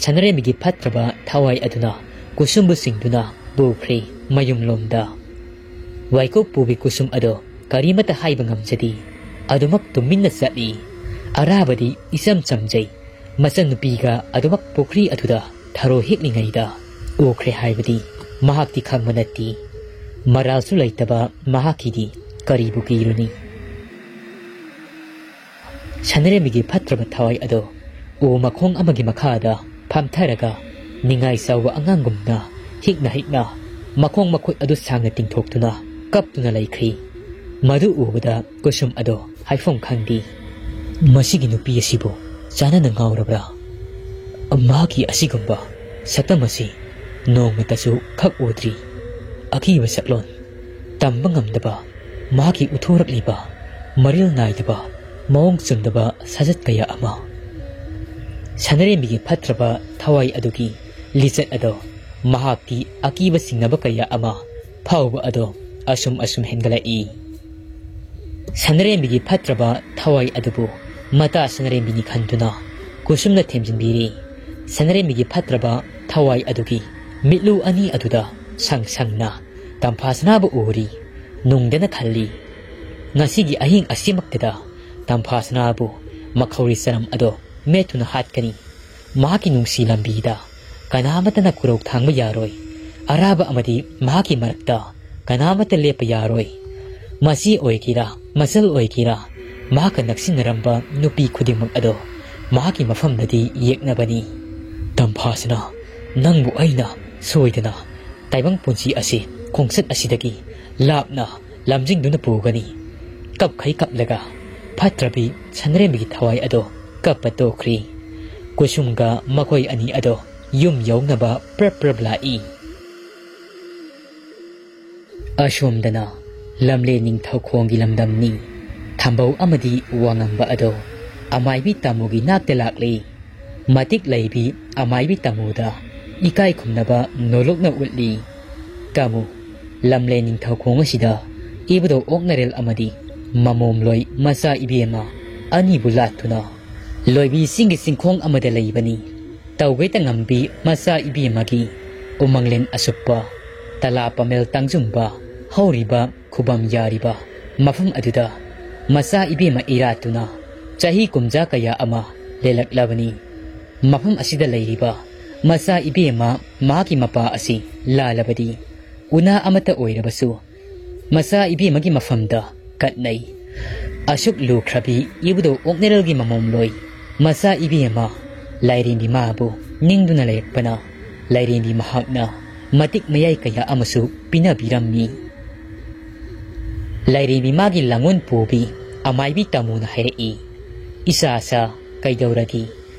ꯁꯅꯔꯦꯝꯕꯤꯒꯤ ꯐꯠꯇ꯭ꯔꯕ ꯊꯋꯥꯏ ꯑꯗꯨꯅ ꯀꯨꯁꯨꯝꯕꯨ ꯆꯤꯡꯗꯨꯅ ꯄꯨꯈ꯭ꯔꯦ ꯃꯌꯨꯝꯂꯣꯝꯗ꯫ ꯋꯥꯏꯀꯨꯞ ꯄꯨꯕꯤ ꯀꯨꯁꯨꯝ ꯑꯗꯣ ꯀꯔꯤꯃꯠꯇ ꯍꯥꯏꯕ ꯉꯝꯖꯗꯦ꯫ ꯑꯗꯨꯃꯛ ꯇꯨꯃꯤꯟꯅ ꯆꯠꯂꯤ꯫ ꯑꯔꯥꯕꯗꯤ ꯏꯆꯝ ꯆꯝꯖꯩ꯫ ꯃꯆꯟꯅꯨꯄꯤꯒ ꯑꯗꯨꯃꯛ ꯄꯨꯈ꯭ꯔꯤ ꯑꯗꯨꯗ ꯊꯔꯣ ꯍꯦꯛꯂꯤꯉꯩꯗ ꯎꯈ꯭ꯔꯦ ꯍꯥꯏꯕꯗꯤ ꯃꯍꯥꯛꯇꯤ ꯈꯪꯕ ꯅꯠꯇꯦ꯫ ꯃꯔꯥꯜꯁꯨ ꯂꯩꯇꯕ ꯃꯍꯥꯛꯀꯤꯗꯤ ꯀꯔꯤꯕꯨ ꯀꯤꯔꯨꯅꯤ? ꯁꯅꯔꯦꯝꯕꯤꯒꯤ ꯐꯠꯇ꯭ꯔꯕ ꯊꯋꯥꯏ ꯑꯗꯣ ꯎ ꯃꯈꯣꯡ ꯑꯃꯒꯤ ꯃꯈꯥꯗ ꯐꯝꯊꯔꯒ ꯅꯤꯡꯉꯥꯏ ꯆꯥꯎꯕ ꯑꯉꯥꯡꯒꯨꯝꯅ ꯍꯤꯛꯅ ꯍꯤꯛꯅ ꯃꯈꯣꯡ ꯃꯈꯨꯠ ꯑꯗꯨ ꯁꯥꯡꯅ ꯇꯤꯡꯊꯣꯛꯇꯨꯅ ꯀꯞꯇꯨꯅ ꯂꯩꯈ꯭ꯔꯤ꯫ ꯃꯗꯨ ꯎꯕꯗ ꯀꯨꯁꯨꯝ ꯑꯗꯣ ꯍꯥꯏꯐꯝ ꯈꯪꯗꯦ꯫ "ꯃꯁꯤꯒꯤ ꯅꯨꯄꯤ ꯑꯁꯤꯕꯨ ꯆꯥꯅꯅ ꯉꯥꯎꯔꯕ꯭ꯔꯥ? ꯃꯍꯥꯛꯀꯤ ꯑꯁꯤꯒꯨꯝꯕ ꯁꯛꯇꯝ ꯑꯁꯤ ꯅꯣꯡꯃꯇꯁꯨ ꯈꯛ ꯎꯗ꯭ꯔꯤ꯫ ꯑꯀꯤꯕ ꯁꯛꯂꯣꯟ, ꯇꯝꯕ ꯉꯝꯗꯕ ꯃꯍꯥꯛꯀꯤ ꯎꯠꯊꯣꯔꯛꯂꯤꯕ ꯃꯔꯤꯜ ꯅꯥꯏꯗꯕ ꯃꯑꯣꯡ ꯆꯨꯝꯗꯕ ꯁꯥꯖꯠ ꯀꯌꯥ ꯑꯃ꯫" ꯁꯅꯔꯦꯝꯕꯤꯒꯤ ꯐꯠꯇ꯭ꯔꯕ ꯊꯋꯥꯏ ꯑꯗꯨꯒꯤ ꯂꯤꯆꯠ ꯑꯗꯣ ꯃꯍꯥꯛꯀꯤ ꯑꯀꯤꯕ ꯆꯤꯡꯅꯕ ꯀꯌꯥ ꯑꯃ ꯐꯥꯎꯕ ꯑꯗꯣ ꯑꯁꯨꯝ ꯑꯁꯨꯝ ꯍꯦꯟꯒꯠꯂꯛꯏ꯫ ꯁꯅꯔꯦꯝꯕꯤꯒꯤ ꯐꯠꯇ꯭ꯔꯕ ꯊꯋꯥꯏ ꯑꯗꯨꯕꯨ ꯃꯇꯥ ꯁꯅꯔꯦꯝꯕꯤꯅꯤ ꯈꯟꯗꯨꯅ ꯀꯨꯁꯨꯝꯅ ꯊꯦꯝꯖꯤꯟꯕꯤꯔꯤ꯫ ꯁꯅꯔꯦꯝꯕꯤꯒꯤ ꯐꯠꯇ꯭ꯔꯕ ꯊꯋꯥꯏ ꯑꯗꯨꯒꯤ ꯃꯤꯠꯂꯨ ꯑꯅꯤ ꯑꯗꯨꯗ ꯁꯪ ꯁꯪꯅ ꯇꯝꯐꯥꯁꯅꯥꯕꯨ ꯎꯔꯤ꯫ ꯅꯨꯡꯗꯅ ꯈꯜꯂꯤ, "ꯉꯁꯤꯒꯤ ꯑꯍꯤꯡ ꯑꯁꯤꯃꯛꯇꯗ ꯇꯝꯐꯥꯁꯅꯥꯕꯨ ꯃꯈꯧꯔꯤ ꯆꯅꯝ ꯑꯗꯣ ꯃꯦꯠꯇꯨꯅ ꯍꯥꯠꯀꯅꯤ꯫ ꯃꯍꯥꯛꯀꯤ ꯅꯨꯡꯁꯤ ꯂꯝꯕꯤꯗ ꯀꯅꯥꯃꯠꯇꯅ ꯈꯨꯔꯧ ꯊꯥꯡꯕ ꯌꯥꯔꯣꯏ꯫ ꯑꯔꯥꯕ ꯑꯃꯗꯤ ꯃꯍꯥꯛꯀꯤ ꯃꯔꯛꯇ ꯀꯅꯥꯃꯠꯇ ꯂꯦꯞꯄ ꯌꯥꯔꯣꯏ꯫ ꯃꯆꯦ ꯑꯣꯏꯒꯦꯔꯥ, ꯃꯆꯜ ꯑꯣꯏꯒꯦꯔꯥ, ꯃꯍꯥꯛꯀ ꯅꯛꯁꯤꯟꯅꯔꯝꯕ ꯅꯨꯄꯤ ꯈꯨꯗꯤꯡꯃꯛ ꯑꯗꯣ ꯃꯍꯥꯛꯀꯤ ꯃꯐꯝꯗꯗꯤ ꯌꯦꯛꯅꯕꯅꯤ꯫ ꯇꯝꯐꯥꯁꯅꯥ, ꯅꯪꯕꯨ ꯑꯩꯅ ꯁꯣꯏꯗꯅ ꯇꯥꯏꯕꯪ ꯄꯨꯟꯁꯤ ꯑꯁꯤ ꯈꯣꯡꯆꯠ ꯑꯁꯤꯗꯒꯤ ꯂꯥꯞꯅ ꯂꯝꯖꯤꯡꯗꯨꯅ ꯄꯨꯒꯅꯤ꯫" ꯀꯞꯈꯩ ꯀꯞꯂꯒ ꯐꯠꯇ꯭ꯔꯕꯤ ꯁꯟꯗ꯭ꯔꯦꯝꯕꯤꯒꯤ ꯊꯋꯥꯏ ꯑꯗꯣ ꯀꯞꯄ ꯇꯣꯛꯈ꯭ꯔꯤ꯫ ꯀꯨꯁꯨꯝꯒ ꯃꯈꯣꯏ ꯑꯅꯤ ꯑꯗꯣ ꯌꯨꯝ ꯌꯧꯅꯕ ꯄ꯭ꯔꯞ ꯄ꯭ꯔꯞ ꯂꯥꯛꯏ꯫ ꯑꯁꯣꯝꯗꯅ ꯂꯝꯂꯦꯟ ꯅꯤꯡꯊꯧꯈꯣꯡꯒꯤ ꯂꯝꯗꯝꯅꯤ꯫ ꯊꯝꯕꯧ ꯑꯃꯗꯤ ꯋꯥꯉꯝꯕ ꯑꯗꯣ ꯑꯃꯥꯏꯕꯤ ꯇꯥꯃꯨꯒꯤ ꯅꯥꯛꯇ ꯂꯥꯛꯂꯤ꯫ ꯃꯇꯤꯛ ꯂꯩꯕꯤ ꯑꯃꯥꯏꯕꯤ ꯇꯥꯃꯨꯗ ꯏꯀꯥꯏ ꯈꯨꯝꯅꯕ ꯅꯣꯂꯨꯛꯅ ꯎꯠꯂꯤ꯫ ꯇꯥꯃꯨ, ꯂꯝꯂꯦꯟ ꯅꯤꯡꯊꯧꯈꯣꯡ ꯑꯁꯤꯗ ꯏꯕꯨꯙꯧ ꯑꯣꯛꯅꯔꯦꯜ ꯑꯃꯗꯤ ꯃꯃꯣꯝꯂꯣꯏ ꯃꯆꯥ ꯏꯕꯦꯝꯃ ꯑꯅꯤꯕꯨ ꯂꯥꯠꯇꯨꯅ ꯂꯣꯏꯕꯤ ꯆꯤꯡꯒꯤ ꯆꯤꯡꯈꯣꯡ ꯑꯃꯗ ꯂꯩꯕꯅꯤ꯫ ꯇꯧꯒꯩꯇ ꯉꯝꯕꯤ ꯃꯆꯥ ꯏꯕꯦꯝꯃꯒꯤ ꯎꯃꯪꯂꯦꯟ ꯑꯁꯨꯞꯄ, ꯇꯂꯥ ꯄꯥꯃꯦꯜ ꯇꯥꯡꯖꯨꯝꯕ ꯍꯧꯔꯤꯕ ꯈꯨꯕꯝ ꯌꯥꯔꯤꯕ ꯃꯐꯝ ꯑꯗꯨꯗ ꯃꯆꯥ ꯏꯕꯦꯝꯃ ꯏꯔꯥꯠꯇꯨꯅ ꯆꯍꯤ ꯀꯨꯝꯖꯥ ꯀꯌꯥ ꯑꯃ ꯂꯦꯜꯂꯛꯂꯕꯅꯤ꯫ ꯃꯐꯝ ꯑꯁꯤꯗ ꯂꯩꯔꯤꯕ ꯃꯆꯥ ꯏꯕꯦꯝꯃ ꯃꯍꯥꯛꯀꯤ ꯃꯄꯥ ꯑꯁꯤ ꯂꯥꯜꯂꯕꯗꯤ ꯎꯅꯥ ꯑꯃꯠꯇ ꯑꯣꯏꯔꯕꯁꯨ ꯃꯆꯥ ꯏꯕꯦꯝꯃꯒꯤ ꯃꯐꯝꯗ ꯀꯠꯅꯩ꯫ ꯑꯁꯨꯛ ꯂꯨꯈ꯭ꯔꯕꯤ ꯏꯕꯨꯙꯧ ꯑꯣꯛꯅꯦꯔꯦꯜꯒꯤ ꯃꯃꯣꯝꯂꯣꯏ ꯃꯆꯥ ꯏꯕꯦꯝꯃ ꯂꯥꯏꯔꯦꯝꯕꯤ ꯃꯥꯕꯨ ꯅꯤꯡꯗꯨꯅ ꯂꯩꯔꯛꯄꯅ ꯂꯥꯏꯔꯦꯝꯕꯤ ꯃꯍꯥꯛꯅ ꯃꯇꯤꯛ ꯃꯌꯥꯏ ꯀꯌꯥ ꯑꯃꯁꯨ ꯄꯤꯅꯕꯤꯔꯝꯃꯤ꯫ ꯂꯥꯏꯔꯦꯝꯕꯤ ꯃꯥꯒꯤ ꯂꯥꯡꯒꯣꯜ ꯄꯨꯕꯤ ꯑꯃꯥꯏꯕꯤ ꯇꯥꯃꯨꯅ ꯍꯥꯏꯔꯛꯏ, "ꯏꯆꯥꯁꯥ, ꯀꯩꯗꯧꯔꯒꯦ?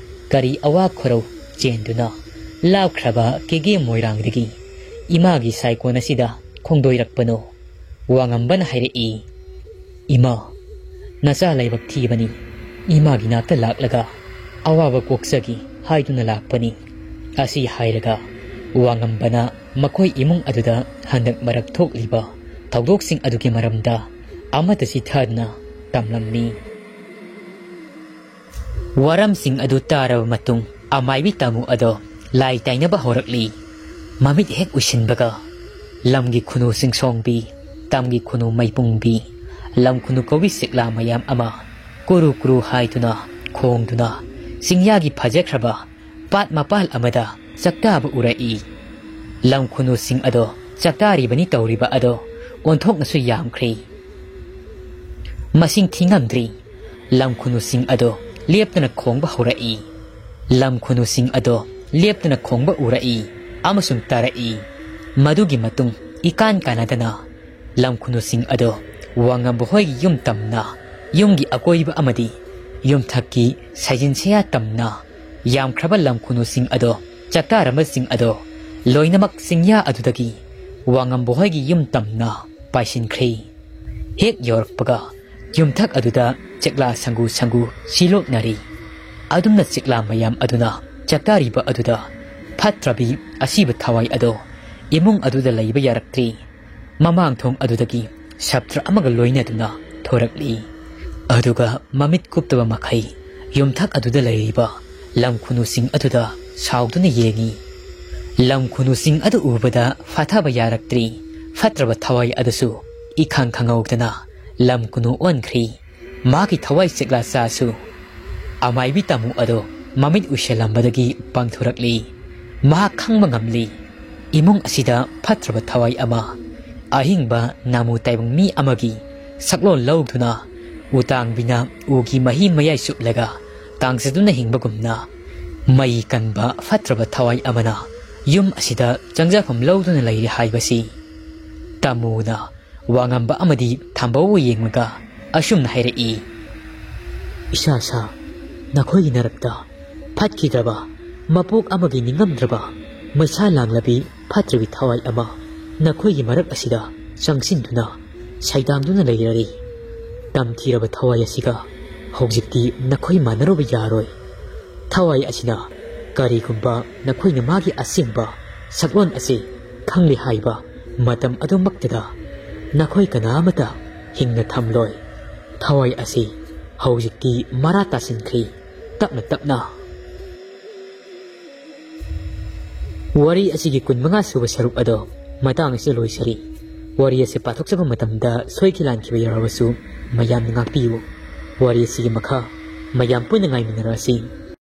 ꯀꯔꯤ ꯑꯋꯥ ꯈꯨꯔꯧ ꯆꯦꯟꯗꯨꯅ ꯂꯥꯞꯈ꯭ꯔꯕ ꯀꯦꯒꯦ ꯃꯣꯏꯔꯥꯡꯗꯒꯤ ꯏꯃꯥꯒꯤ ꯁꯥꯏꯀꯣꯟ ꯑꯁꯤꯗ ꯈꯣꯡꯗꯣꯏꯔꯛꯄꯅꯣ?" ꯋꯥꯉꯝꯕꯅ ꯍꯥꯏꯔꯛꯏ, "ꯏꯃꯥ, ꯅꯆꯥ ꯂꯥꯏꯕꯛ ꯊꯤꯕꯅꯤ, ꯏꯃꯥꯒꯤ ꯅꯥꯛꯇ ꯂꯥꯛꯂꯒ ꯑꯋꯥꯕ ꯀꯣꯛꯆꯒꯦ ꯍꯥꯏꯗꯨꯅ ꯂꯥꯛꯄꯅꯤ"꯫ ꯑꯁꯤ ꯍꯥꯏꯔꯒ ꯋꯥꯉꯝꯕꯅ ꯃꯈꯣꯏ ꯏꯃꯨꯡ ꯑꯗꯨꯗ ꯍꯟꯗꯛ ꯃꯔꯛ ꯊꯣꯛꯂꯤꯕ ꯊꯧꯗꯣꯛꯁꯤꯡ ꯑꯗꯨꯒꯤ ꯃꯔꯝꯗ ꯑꯃꯠꯇ ꯆꯤꯊꯗꯨꯅ ꯇꯝꯂꯝꯃꯤ꯫ ꯋꯥꯔꯝꯁꯤꯡ ꯑꯗꯨ ꯇꯥꯔꯕ ꯃꯇꯨꯡ ꯑꯃꯥꯏꯕꯤ ꯇꯥꯃꯨ ꯑꯗꯣ ꯂꯥꯏ ꯇꯥꯏꯅꯕ ꯍꯧꯔꯛꯂꯤ꯫ ꯃꯃꯤꯠ ꯍꯦꯛ ꯎꯏꯁꯤꯟꯕꯒ ꯂꯝꯒꯤ ꯈꯨꯅꯨ ꯁꯤꯡꯁꯣꯡꯕꯤ, ꯇꯝꯒꯤ ꯈꯨꯅꯨ ꯃꯩꯄꯨꯡꯕꯤ, ꯂꯝ ꯈꯨꯅꯨ ꯀꯧꯕꯤ ꯁꯤꯛꯂꯥ ꯃꯌꯥꯝ ꯑꯃ ꯀꯨꯔꯨ ꯀꯨꯔꯨ ꯍꯥꯏꯗꯨꯅ ꯈꯣꯡꯗꯨꯅ ꯆꯤꯡꯌꯥꯒꯤ ꯐꯖꯈ꯭ꯔꯕ ꯄꯥꯠ ꯃꯄꯥꯜ ꯑꯃꯗ ꯆꯥꯛꯇꯥꯕ ꯎꯔꯛꯏ꯫ ꯂꯝ ꯈꯨꯅꯨꯁꯤꯡ ꯑꯗꯣ ꯆꯥꯛꯇꯥꯔꯤꯕꯅꯤ ꯇꯧꯔꯤꯕ ꯑꯗꯣ ꯑꯣꯟꯊꯣꯛꯅꯁꯨ ꯌꯥꯝꯈ꯭ꯔꯦ꯫ ꯃꯁꯤꯡ ꯊꯤꯉꯝꯗ꯭ꯔꯤ꯫ ꯂꯝ ꯈꯨꯅꯨꯁꯤꯡ ꯑꯗꯣ ꯂꯦꯞꯇꯅ ꯈꯣꯡꯕ ꯍꯧꯔꯛꯏ꯫ ꯂꯝ ꯈꯨꯅꯨꯁꯤꯡ ꯑꯗꯣ ꯂꯦꯞꯇꯅ ꯈꯣꯡꯕ ꯎꯔꯛꯏ ꯑꯃꯁꯨꯡ ꯇꯥꯔꯛꯏ꯫ ꯃꯗꯨꯒꯤ ꯃꯇꯨꯡ ꯏꯀꯥꯟ ꯀꯥꯟꯅꯗꯅ ꯂꯝ ꯈꯨꯅꯨꯁꯤꯡ ꯑꯗꯣ ꯋꯥꯉꯝꯕ ꯍꯣꯏꯒꯤ ꯌꯨꯝ ꯇꯝꯅ, ꯌꯨꯝꯒꯤ ꯑꯀꯣꯏꯕ ꯑꯃꯗꯤ ꯌꯨꯝꯊꯛꯀꯤ ꯁꯥꯏꯖꯤꯟ ꯁꯌꯥ ꯇꯝꯅ ꯌꯥꯝꯈ꯭ꯔꯕ ꯂꯝ ꯈꯨꯅꯨꯁꯤꯡ ꯑꯗꯣ, ꯆꯥꯛꯇꯥꯔꯝꯕꯁꯤꯡ ꯑꯗꯣ ꯂꯣꯏꯅꯃꯛ ꯆꯤꯡꯌꯥ ꯑꯗꯨꯗꯒꯤ ꯋꯥꯉꯝꯕ ꯍꯣꯏꯒꯤ ꯌꯨꯝ ꯇꯝꯅ ꯄꯥꯏꯁꯤꯟꯈ꯭ꯔꯦ꯫ ꯍꯦꯛ ꯌꯧꯔꯛꯄꯒ ꯌꯨꯝꯊꯛ ꯑꯗꯨꯗ ꯆꯦꯛꯂꯥ ꯁꯪꯒꯨ ꯁꯪꯒꯨ ꯁꯤꯂꯣꯛꯅꯔꯤ꯫ ꯑꯗꯨꯝꯅ ꯆꯦꯛꯂꯥ ꯃꯌꯥꯝ ꯑꯗꯨꯅ ꯆꯥꯛꯇꯥꯔꯤꯕ ꯑꯗꯨꯗ ꯐꯠꯇ꯭ꯔꯕꯤ ꯑꯁꯤꯕ ꯊꯋꯥꯏ ꯑꯗꯣ ꯏꯃꯨꯡ ꯑꯗꯨꯗ ꯂꯩꯕ ꯌꯥꯔꯛꯇ꯭ꯔꯤ꯫ ꯃꯃꯥꯡ ꯊꯣꯡ ꯑꯗꯨꯗꯒꯤ ꯁꯥꯇ꯭ꯔ ꯑꯃꯒ ꯂꯣꯏꯅꯗꯨꯅ ꯊꯣꯔꯛꯂꯤ꯫ ꯑꯗꯨꯒ ꯃꯃꯤꯠ ꯀꯨꯞꯇꯕ ꯃꯈꯩ ꯌꯨꯝꯊꯛ ꯑꯗꯨꯗ ꯂꯩꯔꯤꯕ ꯂꯝ ꯈꯨꯅꯨꯁꯤꯡ ꯑꯗꯨꯗ ꯁꯥꯎꯗꯨꯅ ꯌꯦꯡꯏ꯫ ꯂꯝ ꯈꯨꯅꯨꯁꯤꯡ ꯑꯗꯨ ꯎꯕꯗ ꯐꯥꯊꯕ ꯌꯥꯔꯛꯇ꯭ꯔꯤ꯫ ꯐꯠꯇ꯭ꯔꯕ ꯊꯋꯥꯏ ꯑꯗꯨꯁꯨ ꯏꯈꯪ ꯈꯪꯍꯧꯗꯅ ꯂꯝ ꯈꯨꯅꯨ ꯑꯣꯟꯈ꯭ꯔꯤ꯫ ꯃꯍꯥꯛꯀꯤ ꯊꯋꯥꯏ ꯆꯦꯛꯂꯥ ꯆꯥꯁꯨ ꯑꯃꯥꯏꯕꯤ ꯇꯥꯃꯨ ꯑꯗꯣ ꯃꯃꯤꯠ ꯎꯏꯁꯤꯜꯂꯝꯕꯗꯒꯤ ꯄꯥꯡꯊꯣꯔꯛꯂꯤ꯫ ꯃꯍꯥꯛ ꯈꯪꯕ ꯉꯝꯂꯤ꯫ ꯏꯃꯨꯡ ꯑꯁꯤꯗ ꯐꯠꯇ꯭ꯔꯕ ꯊꯋꯥꯏ ꯑꯃ, ꯑꯍꯤꯡꯕ ꯅꯥꯃꯨ ꯇꯥꯏꯕꯪ ꯃꯤ ꯑꯃꯒꯤ ꯁꯛꯂꯣꯟ ꯂꯧꯗꯨꯅ ꯎꯇꯥꯡꯕꯤꯅ ꯎꯒꯤ ꯃꯍꯤ ꯃꯌꯥꯏ ꯆꯨꯞꯂꯒ ꯇꯥꯡꯖꯗꯨꯅ ꯍꯤꯡꯕꯒꯨꯝꯅ ꯃꯩ ꯀꯟꯕ ꯐꯠꯇ꯭ꯔꯕ ꯊꯋꯥꯏ ꯑꯃꯅ ꯌꯨꯝ ꯑꯁꯤꯗ ꯆꯪꯖꯐꯝ ꯂꯧꯗꯨꯅ ꯂꯩꯔꯤ ꯍꯥꯏꯕꯁꯤ꯫ ꯇꯥꯃꯨꯅ ꯋꯥꯉꯝꯕ ꯑꯃꯗꯤ ꯊꯝꯕꯧꯕꯨ ꯌꯦꯡꯂꯒ ꯑꯁꯨꯝꯅ ꯍꯥꯏꯔꯛꯏ, "ꯏꯁꯥ ꯁꯥ, ꯅꯈꯣꯏꯒꯤ ꯅꯔꯛꯇ ꯐꯠꯈꯤꯗ꯭ꯔꯕ ꯃꯄꯣꯛ ꯑꯃꯒꯤ ꯅꯤꯡꯉꯝꯗ꯭ꯔꯕ ꯃꯩꯁꯥ ꯂꯥꯡꯂꯕꯤ ꯐꯠꯇ꯭ꯔꯕꯤ ꯊꯋꯥꯏ ꯑꯃ ꯅꯈꯣꯏꯒꯤ ꯃꯔꯛ ꯑꯁꯤꯗ ꯆꯪꯁꯤꯟꯗꯨꯅ ꯁꯩꯗꯥꯡꯗꯨꯅ ꯂꯩꯔꯔꯤ꯫ ꯇꯝꯊꯤꯔꯕ ꯊꯋꯥꯏ ꯑꯁꯤꯒ ꯍꯧꯖꯤꯛꯇꯤ ꯅꯈꯣꯏ ꯃꯥꯟꯅꯔꯨꯕ ꯌꯥꯔꯣꯏ꯫ ꯊꯋꯥꯏ ꯑꯁꯤꯅ ꯀꯔꯤꯒꯨꯝꯕ ꯅꯈꯣꯏꯅ ꯃꯥꯒꯤ ꯑꯁꯦꯡꯕ ꯁꯛꯂꯣꯟ ꯑꯁꯤ ꯈꯪꯂꯦ ꯍꯥꯏꯕ ꯃꯇꯝ ꯑꯗꯨꯃꯛꯇꯗ ꯅꯈꯣꯏ ꯀꯅꯥ ꯑꯃꯠꯇ ꯍꯤꯡꯅ ꯊꯝꯂꯣꯏ꯫ ꯊꯋꯥꯏ ꯑꯁꯤ ꯍꯧꯖꯤꯛꯇꯤ ꯃꯔꯥ ꯇꯥꯁꯤꯟꯈ꯭ꯔꯤ꯫ ꯇꯞꯅ ꯇꯞꯅ ꯋꯥꯔꯤ ꯑꯁꯤꯒꯤ ꯀꯨꯟꯃꯉꯥ ꯁꯨꯕ ꯁꯔꯨꯛ ꯑꯗꯣ ꯃꯇꯥꯡ ꯑꯁꯤꯗ ꯂꯣꯏꯁꯤꯜꯂꯤ꯫ ꯋꯥꯔꯤ ꯑꯁꯤ ꯄꯥꯊꯣꯛꯆꯕ ꯃꯇꯝꯗ ꯁꯣꯏꯈꯤ ꯂꯥꯟꯈꯤꯕ ꯌꯥꯎꯔꯕꯁꯨ ꯃꯌꯥꯝꯅ ꯉꯥꯛꯄꯤꯌꯨ꯫ ꯋꯥꯔꯤ ꯑꯁꯤꯒꯤ ꯃꯈꯥ ꯃꯌꯥꯝ ꯄꯨꯟꯅ ꯉꯥꯏꯃꯤꯟꯅꯔꯁꯤ꯫